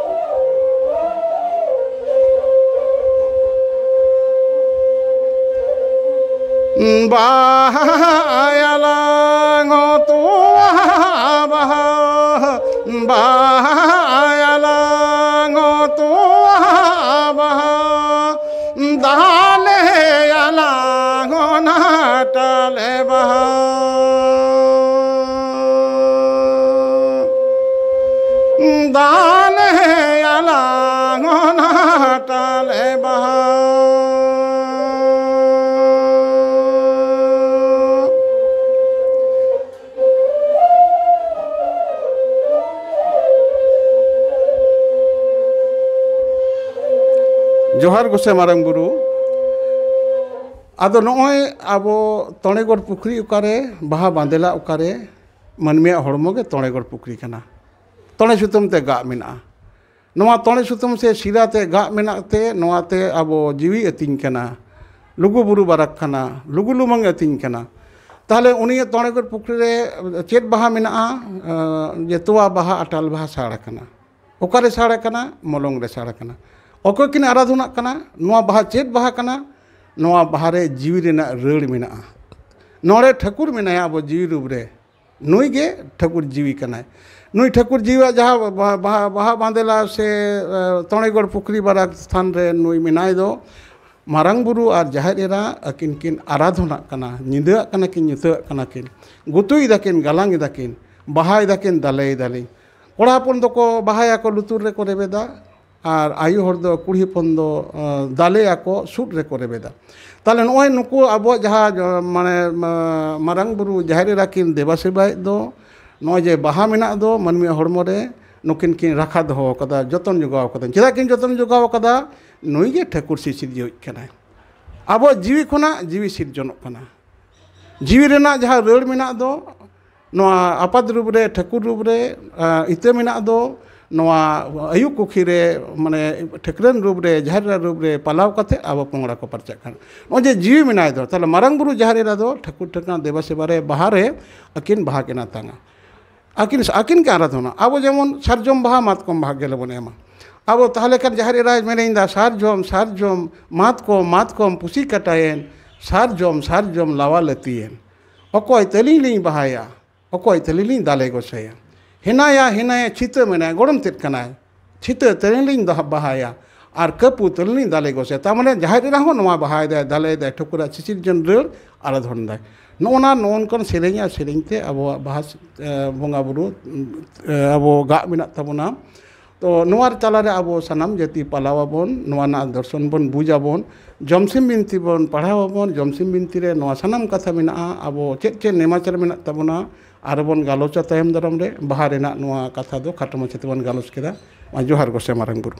ᱵᱟᱦᱟ ᱟᱞᱟᱝ ᱦᱚᱸ ᱛᱚᱣᱟ ᱵᱟᱦᱟ, ᱵᱟᱦᱟ ᱟᱞᱟᱝ ᱦᱚᱸ ᱛᱚᱣᱟ ᱵᱟᱦᱟ, ᱫᱟᱞᱮ ᱟᱞᱟᱝ ᱦᱚᱸ ᱱᱟᱴᱟᱞᱮ ᱵᱟᱦᱟ᱾ ᱫᱟᱞᱮ ᱟᱞᱟᱝ ᱚᱱᱟ ᱴᱟᱞᱮ ᱵᱟᱦᱟ᱾ ᱡᱚᱦᱟᱨ ᱜᱚᱸᱥᱟᱭ ᱢᱟᱨᱟᱝ ᱵᱩᱨᱩ᱾ ᱟᱫᱚ ᱱᱚᱜᱼᱚᱭ ᱟᱵᱚ ᱛᱚᱬᱮᱜᱚᱲ ᱯᱩᱠᱷᱨᱤ ᱚᱠᱟᱨᱮ, ᱵᱟᱦᱟ ᱵᱟᱸᱫᱮᱞᱟ ᱚᱠᱟᱨᱮ, ᱢᱟᱹᱱᱢᱤᱭᱟᱜ ᱦᱚᱲᱢᱚ ᱜᱮ ᱛᱚᱬᱮᱜᱚᱲ ᱯᱩᱠᱷᱨᱤ ᱠᱟᱱᱟ᱾ ᱛᱚᱬᱮ ᱥᱩᱛᱟᱹᱢ ᱛᱮ ᱜᱟᱜ ᱢᱮᱱᱟᱜᱼᱟ᱾ ᱱᱚᱣᱟ ᱛᱚᱬᱮ ᱥᱩᱛᱟᱹᱢ ᱥᱮ ᱥᱤᱨᱟ ᱛᱮ ᱜᱟᱜ ᱢᱮᱱᱟᱜ ᱛᱮ ᱱᱚᱣᱟ ᱛᱮ ᱟᱵᱚ ᱡᱤᱣᱤ ᱟᱹᱛᱤᱧ ᱠᱟᱱᱟ, ᱞᱩᱜᱩ ᱵᱩᱨᱩ ᱵᱟᱨᱟᱠ ᱠᱟᱱᱟ, ᱞᱩᱜᱩ ᱞᱩᱢᱟᱹᱝ ᱟᱹᱛᱤᱧ ᱠᱟᱱᱟ᱾ ᱛᱟᱦᱚᱞᱮ ᱩᱱᱤᱭᱟᱜ ᱛᱚᱬᱮᱜᱚᱲ ᱯᱩᱠᱷᱨᱤ ᱨᱮ ᱪᱮᱫ ᱵᱟᱦᱟ ᱢᱮᱱᱟᱜᱼᱟ? ᱟᱸ, ᱡᱮ ᱛᱚᱣᱟ ᱵᱟᱦᱟ, ᱟᱴᱟᱞ ᱵᱟᱦᱟ ᱥᱟᱲ ᱟᱠᱟᱱᱟ᱾ ᱚᱠᱟᱨᱮ ᱥᱟᱲ ᱟᱠᱟᱱᱟ? ᱢᱚᱞᱚᱝ ᱨᱮ ᱥᱟᱲ ᱟᱠᱟᱱᱟ᱾ ᱚᱠᱚᱭ ᱠᱤᱱ ᱟᱨᱟᱫᱷᱚᱱᱟᱜ ᱠᱟᱱᱟ? ᱱᱚᱣᱟ ᱵᱟᱦᱟ ᱪᱮᱫ ᱵᱟᱦᱟ ᱠᱟᱱᱟ? ᱱᱚᱣᱟ ᱵᱟᱦᱟ ᱨᱮ ᱡᱤᱣᱤ ᱨᱮᱱᱟᱜ ᱨᱟᱹᱲ ᱢᱮᱱᱟᱜᱼᱟ᱾ ᱱᱚᱰᱮ ᱴᱷᱟᱹᱠᱩᱨ ᱢᱮᱱᱟᱭᱟ ᱟᱵᱚ ᱡᱤᱣᱤ ᱨᱩᱯ ᱨᱮ᱾ ᱱᱩᱭ ᱜᱮ ᱴᱷᱟᱹᱠᱩᱨ ᱡᱤᱣᱤ ᱠᱟᱱᱟᱭ᱾ ᱱᱩᱭ ᱴᱷᱟᱹᱠᱩᱨ ᱡᱤᱣᱤᱭᱟᱜ ᱡᱟᱦᱟᱸ ᱵᱟ-, ᱵᱟᱦᱟ, ᱵᱟᱦᱟ ᱵᱟᱸᱫᱮᱞᱟ ᱥᱮ, ᱮ, ᱛᱚᱬᱮᱜᱚᱲ ᱯᱩᱠᱷᱨᱤ ᱵᱟᱨᱟᱠ ᱛᱷᱟᱱ ᱨᱮ ᱱᱩᱭ ᱢᱮᱱᱟᱭ ᱫᱚ, ᱢᱟᱨᱟᱝ ᱵᱩᱨᱩ ᱟᱨ ᱡᱟᱦᱮᱨ ᱮᱨᱟ ᱟᱹᱠᱤᱱ ᱠᱤᱱ ᱟᱨᱟᱫᱷᱚᱱᱟᱜ ᱠᱟᱱᱟ, ᱧᱤᱫᱟᱹᱣᱟᱜ ᱠᱟᱱᱟ ᱠᱤᱱ, ᱧᱩᱛᱟᱹᱣᱟᱜ ᱠᱟᱱᱟ ᱠᱤᱱ, ᱜᱩᱛᱩᱭ ᱫᱟᱠᱤᱱ, ᱜᱟᱞᱟᱝ ᱮᱫᱟᱠᱤᱱ, ᱵᱟᱦᱟᱭ ᱫᱟᱠᱤᱱ, ᱫᱟᱞᱮᱭ ᱫᱟᱞᱤᱧ᱾ ᱠᱚᱲᱟ ᱦᱚᱯᱚᱱ ᱫᱚᱠᱚ ᱵᱟᱦᱟᱭᱟᱠᱚ, ᱞᱩᱛᱩᱨ ᱨᱮᱠᱚ ᱨᱮᱵᱮᱫᱟ, ᱟᱨ ᱟᱭᱳ ᱦᱚᱲ ᱫᱚ, ᱠᱩᱲᱤ ᱦᱚᱯᱚᱱ ᱫᱚ, ᱟᱸ, ᱫᱟᱞᱮᱭᱟᱠᱚ, ᱥᱩᱫ ᱨᱮᱠᱚ ᱨᱮᱵᱮᱫᱟ᱾ ᱛᱟᱦᱞᱮ ᱱᱚᱜᱼᱚᱭ ᱱᱩᱠᱩ ᱟᱵᱚᱣᱟᱜ ᱡᱟᱦᱟᱸ, ᱡᱟ-, ᱢᱟᱱᱮ, ᱢᱟ-, ᱢᱟᱨᱟᱝ ᱵᱩᱨᱩ ᱡᱟᱦᱮᱨ ᱮᱨᱟ ᱠᱤᱱ ᱫᱮᱵᱟ ᱥᱮᱵᱟᱭᱮᱫ ᱫᱚ, ᱱᱚᱜᱼᱚᱭ ᱡᱮ ᱵᱟᱦᱟ ᱢᱮᱱᱟᱜ ᱫᱚ ᱢᱟᱹᱱᱢᱤᱭᱟᱜ ᱦᱚᱲᱢᱚ ᱨᱮ, ᱱᱩᱠᱤᱱ ᱠᱤᱱ ᱨᱟᱠᱷᱟ ᱫᱚᱦᱚ ᱟᱠᱟᱫᱟ, ᱡᱚᱛᱚᱱ ᱡᱚᱜᱟᱣ ᱟᱠᱟᱫᱟ᱾ ᱪᱮᱫᱟᱜ ᱠᱤᱱ ᱡᱚᱛᱚᱱ ᱡᱚᱜᱟᱣ ᱟᱠᱟᱫᱟ? ᱱᱩᱭ ᱜᱮ ᱴᱷᱟᱹᱠᱩᱨ ᱥᱤᱥᱤᱨᱡᱟᱹᱣᱤᱡ ᱠᱟᱱᱟᱭ᱾ ᱟᱵᱚᱣᱟᱜ ᱡᱤᱣᱤ ᱠᱷᱚᱱᱟᱜ ᱡᱤᱣᱤ ᱥᱤᱨᱡᱚᱱᱚᱜ ᱠᱟᱱᱟ᱾ ᱡᱤᱣᱤ ᱨᱮᱱᱟᱜ ᱡᱟᱦᱟᱸ ᱨᱟᱹᱲ ᱢᱮᱱᱟᱜ ᱫᱚ, ᱱᱚᱣᱟ ᱟᱯᱟᱛ ᱨᱩᱯ ᱨᱮ, ᱴᱷᱟᱹᱠᱩᱨ ᱨᱩᱯ ᱨᱮ, ᱟ, ᱤᱛᱟᱹ ᱢᱮᱱᱟᱜ ᱫᱚ, ᱱᱚᱣᱟ ᱟᱹᱭᱩ ᱠᱩᱠᱷᱤ ᱨᱮ, ᱢᱟᱱᱮ, ᱴᱷᱟᱹᱠᱨᱟᱹᱱ ᱨᱩᱯ ᱨᱮ, ᱡᱟᱦᱮᱨ ᱮᱨᱟ ᱨᱩᱯ ᱨᱮ ᱯᱟᱞᱟᱣ ᱠᱟᱛᱮ ᱟᱵᱚ ᱯᱚᱝᱲᱟ ᱠᱚ ᱯᱟᱨᱪᱟᱜ ᱠᱟᱱᱟ᱾ ᱱᱚᱜᱼᱚᱭ ᱡᱮ ᱡᱤᱣᱤ ᱢᱮᱱᱟᱭ ᱫᱚ, ᱛᱟᱦᱞᱮ ᱢᱟᱨᱟᱝ ᱵᱩᱨᱩ ᱡᱟᱦᱮᱨ ᱮᱨᱟ ᱫᱚ ᱴᱷᱟᱹᱠᱩᱨ ᱴᱷᱟᱹᱠᱨᱟᱹᱱ ᱫᱮᱵᱟ ᱥᱮᱵᱟ ᱨᱮ, ᱵᱟᱦᱟ ᱨᱮ ᱟᱹᱠᱤᱱ ᱵᱟᱦᱟ ᱠᱤᱱ ᱟᱛᱟᱝᱟ᱾ ᱟᱹᱠᱤᱱ, ᱟᱹᱠᱤᱱ ᱜᱮ ᱟᱨᱟᱫᱷᱚᱱᱟ᱾ ᱟᱵᱚ ᱡᱮᱢᱚᱱ ᱥᱟᱨᱡᱚᱢ ᱵᱟᱦᱟ, ᱢᱟᱛᱠᱚᱢ ᱵᱟᱦᱟ ᱜᱮᱞᱮ ᱵᱚᱱ ᱮᱢᱟ᱾ ᱟᱵᱚ ᱛᱟᱦᱞᱮ ᱠᱷᱟᱱ ᱡᱟᱦᱮᱨ ᱮᱨᱟᱭ ᱢᱮᱱᱮᱧ ᱫᱟ, "ᱥᱟᱨᱡᱚᱢ, ᱥᱟᱨᱡᱚᱢ, ᱢᱟᱛᱠᱚᱢ, ᱢᱟᱛᱠᱚᱢ, ᱯᱩᱥᱤ ᱠᱟᱴᱟᱭᱮᱱ, ᱥᱟᱨᱡᱚᱢ ᱥᱟᱨᱡᱚᱢ ᱞᱟᱣᱟ ᱞᱟᱹᱛᱤᱭᱮᱱ, ᱚᱠᱚᱭ ᱛᱟᱹᱞᱤᱧ ᱞᱤᱧ ᱵᱟᱦᱟᱭᱟ, ᱚᱠᱚᱭ ᱛᱟᱹᱞᱤᱧ ᱞᱤᱧ ᱫᱟᱞᱮ ᱜᱚᱥᱮᱭᱟ? ᱦᱮᱱᱟᱭᱟ ᱦᱮᱱᱟᱭᱟ ᱪᱷᱤᱛᱟᱹ ᱢᱮᱱᱟᱭᱟ, ᱜᱚᱲᱚᱢ ᱛᱮᱫ ᱠᱟᱱᱟᱭ, ᱪᱷᱤᱛᱟᱹ ᱛᱟᱹᱞᱤᱧ ᱞᱤᱧ ᱫᱚᱦᱟ- ᱵᱟᱦᱟᱭᱟ, ᱟᱨ ᱠᱟᱹᱯᱩ ᱛᱟᱹᱞᱤᱧ ᱞᱤᱧ ᱫᱟᱞᱮ ᱜᱚᱥᱮᱭᱟ᱾ ᱛᱟᱨ ᱢᱟᱱᱮ ᱡᱟᱦᱮᱨ ᱮᱨᱟ ᱦᱚᱸ ᱱᱚᱣᱟ ᱵᱟᱦᱟᱭ ᱫᱟᱭ, ᱫᱟᱞᱮ ᱫᱟᱭ, ᱴᱷᱟᱹᱠᱩᱨᱟᱜ ᱥᱤᱥᱤᱨ ᱡᱚᱱ ᱨᱟᱹᱲ ᱟᱨ ᱫᱷᱚᱱ ᱫᱟᱭ᱾ ᱱᱚᱜᱼᱚ ᱱᱟ ᱱᱚᱜᱼᱚ ᱱᱚᱝᱠᱟᱱ ᱥᱮᱨᱮᱧ ᱟᱨ ᱥᱮᱨᱮᱧ ᱛᱮ ᱟᱵᱚᱣᱟᱜ ᱵᱟᱦᱟ, ᱮ, ᱵᱚᱸᱜᱟ ᱵᱩᱨᱩ, ᱮ, ᱟᱵᱚ ᱜᱟᱜ ᱢᱮᱱᱟᱜ ᱛᱟᱵᱚᱱᱟ᱾ ᱛᱚ ᱱᱚᱣᱟ ᱛᱟᱞᱟᱨᱮ ᱟᱵᱚ ᱥᱟᱱᱟᱢ ᱡᱟᱹᱛᱤ ᱯᱟᱞᱟᱣ ᱟᱵᱚᱱ, ᱱᱚᱣᱟ ᱨᱮᱱᱟᱜ ᱫᱚᱨᱥᱚᱱ ᱵᱚᱱ ᱵᱩᱡᱽ ᱟᱵᱚᱱ, ᱡᱚᱢᱥᱤᱢ ᱵᱤᱱᱛᱤ ᱵᱚᱱ ᱯᱟᱲᱦᱟᱣ ᱟᱵᱚᱱ, ᱡᱚᱢᱥᱤᱢ ᱵᱤᱱᱛᱤ ᱨᱮ ᱱᱚᱣᱟ ᱥᱟᱱᱟᱢ ᱠᱟᱛᱷᱟ ᱢᱮᱱᱟᱜᱼᱟ, ᱟᱵᱚ ᱪᱮᱫ ᱪᱮᱫ ᱱᱮᱢᱟᱪᱟᱨ ᱢᱮᱱᱟᱜ ᱛᱟᱵᱚᱱᱟ, ᱟᱨ ᱵᱚᱱ ᱜᱟᱞᱚᱪᱟ ᱛᱟᱭᱚᱢ ᱫᱟᱨᱟᱢ ᱨᱮ᱾ ᱵᱟᱦᱟ ᱨᱮᱱᱟᱜ ᱱᱚᱣᱟ ᱠᱟᱛᱷᱟ ᱫᱚ ᱠᱷᱟᱴᱚ ᱢᱟᱪᱷᱟ ᱛᱮᱵᱚᱱ ᱜᱟᱞᱚᱪ ᱠᱮᱫᱟ᱾ ᱢᱟ ᱡᱚᱦᱟᱨ ᱜᱚᱸᱥᱟᱭ ᱢᱟᱨᱟᱝ ᱵᱩᱨᱩ᱾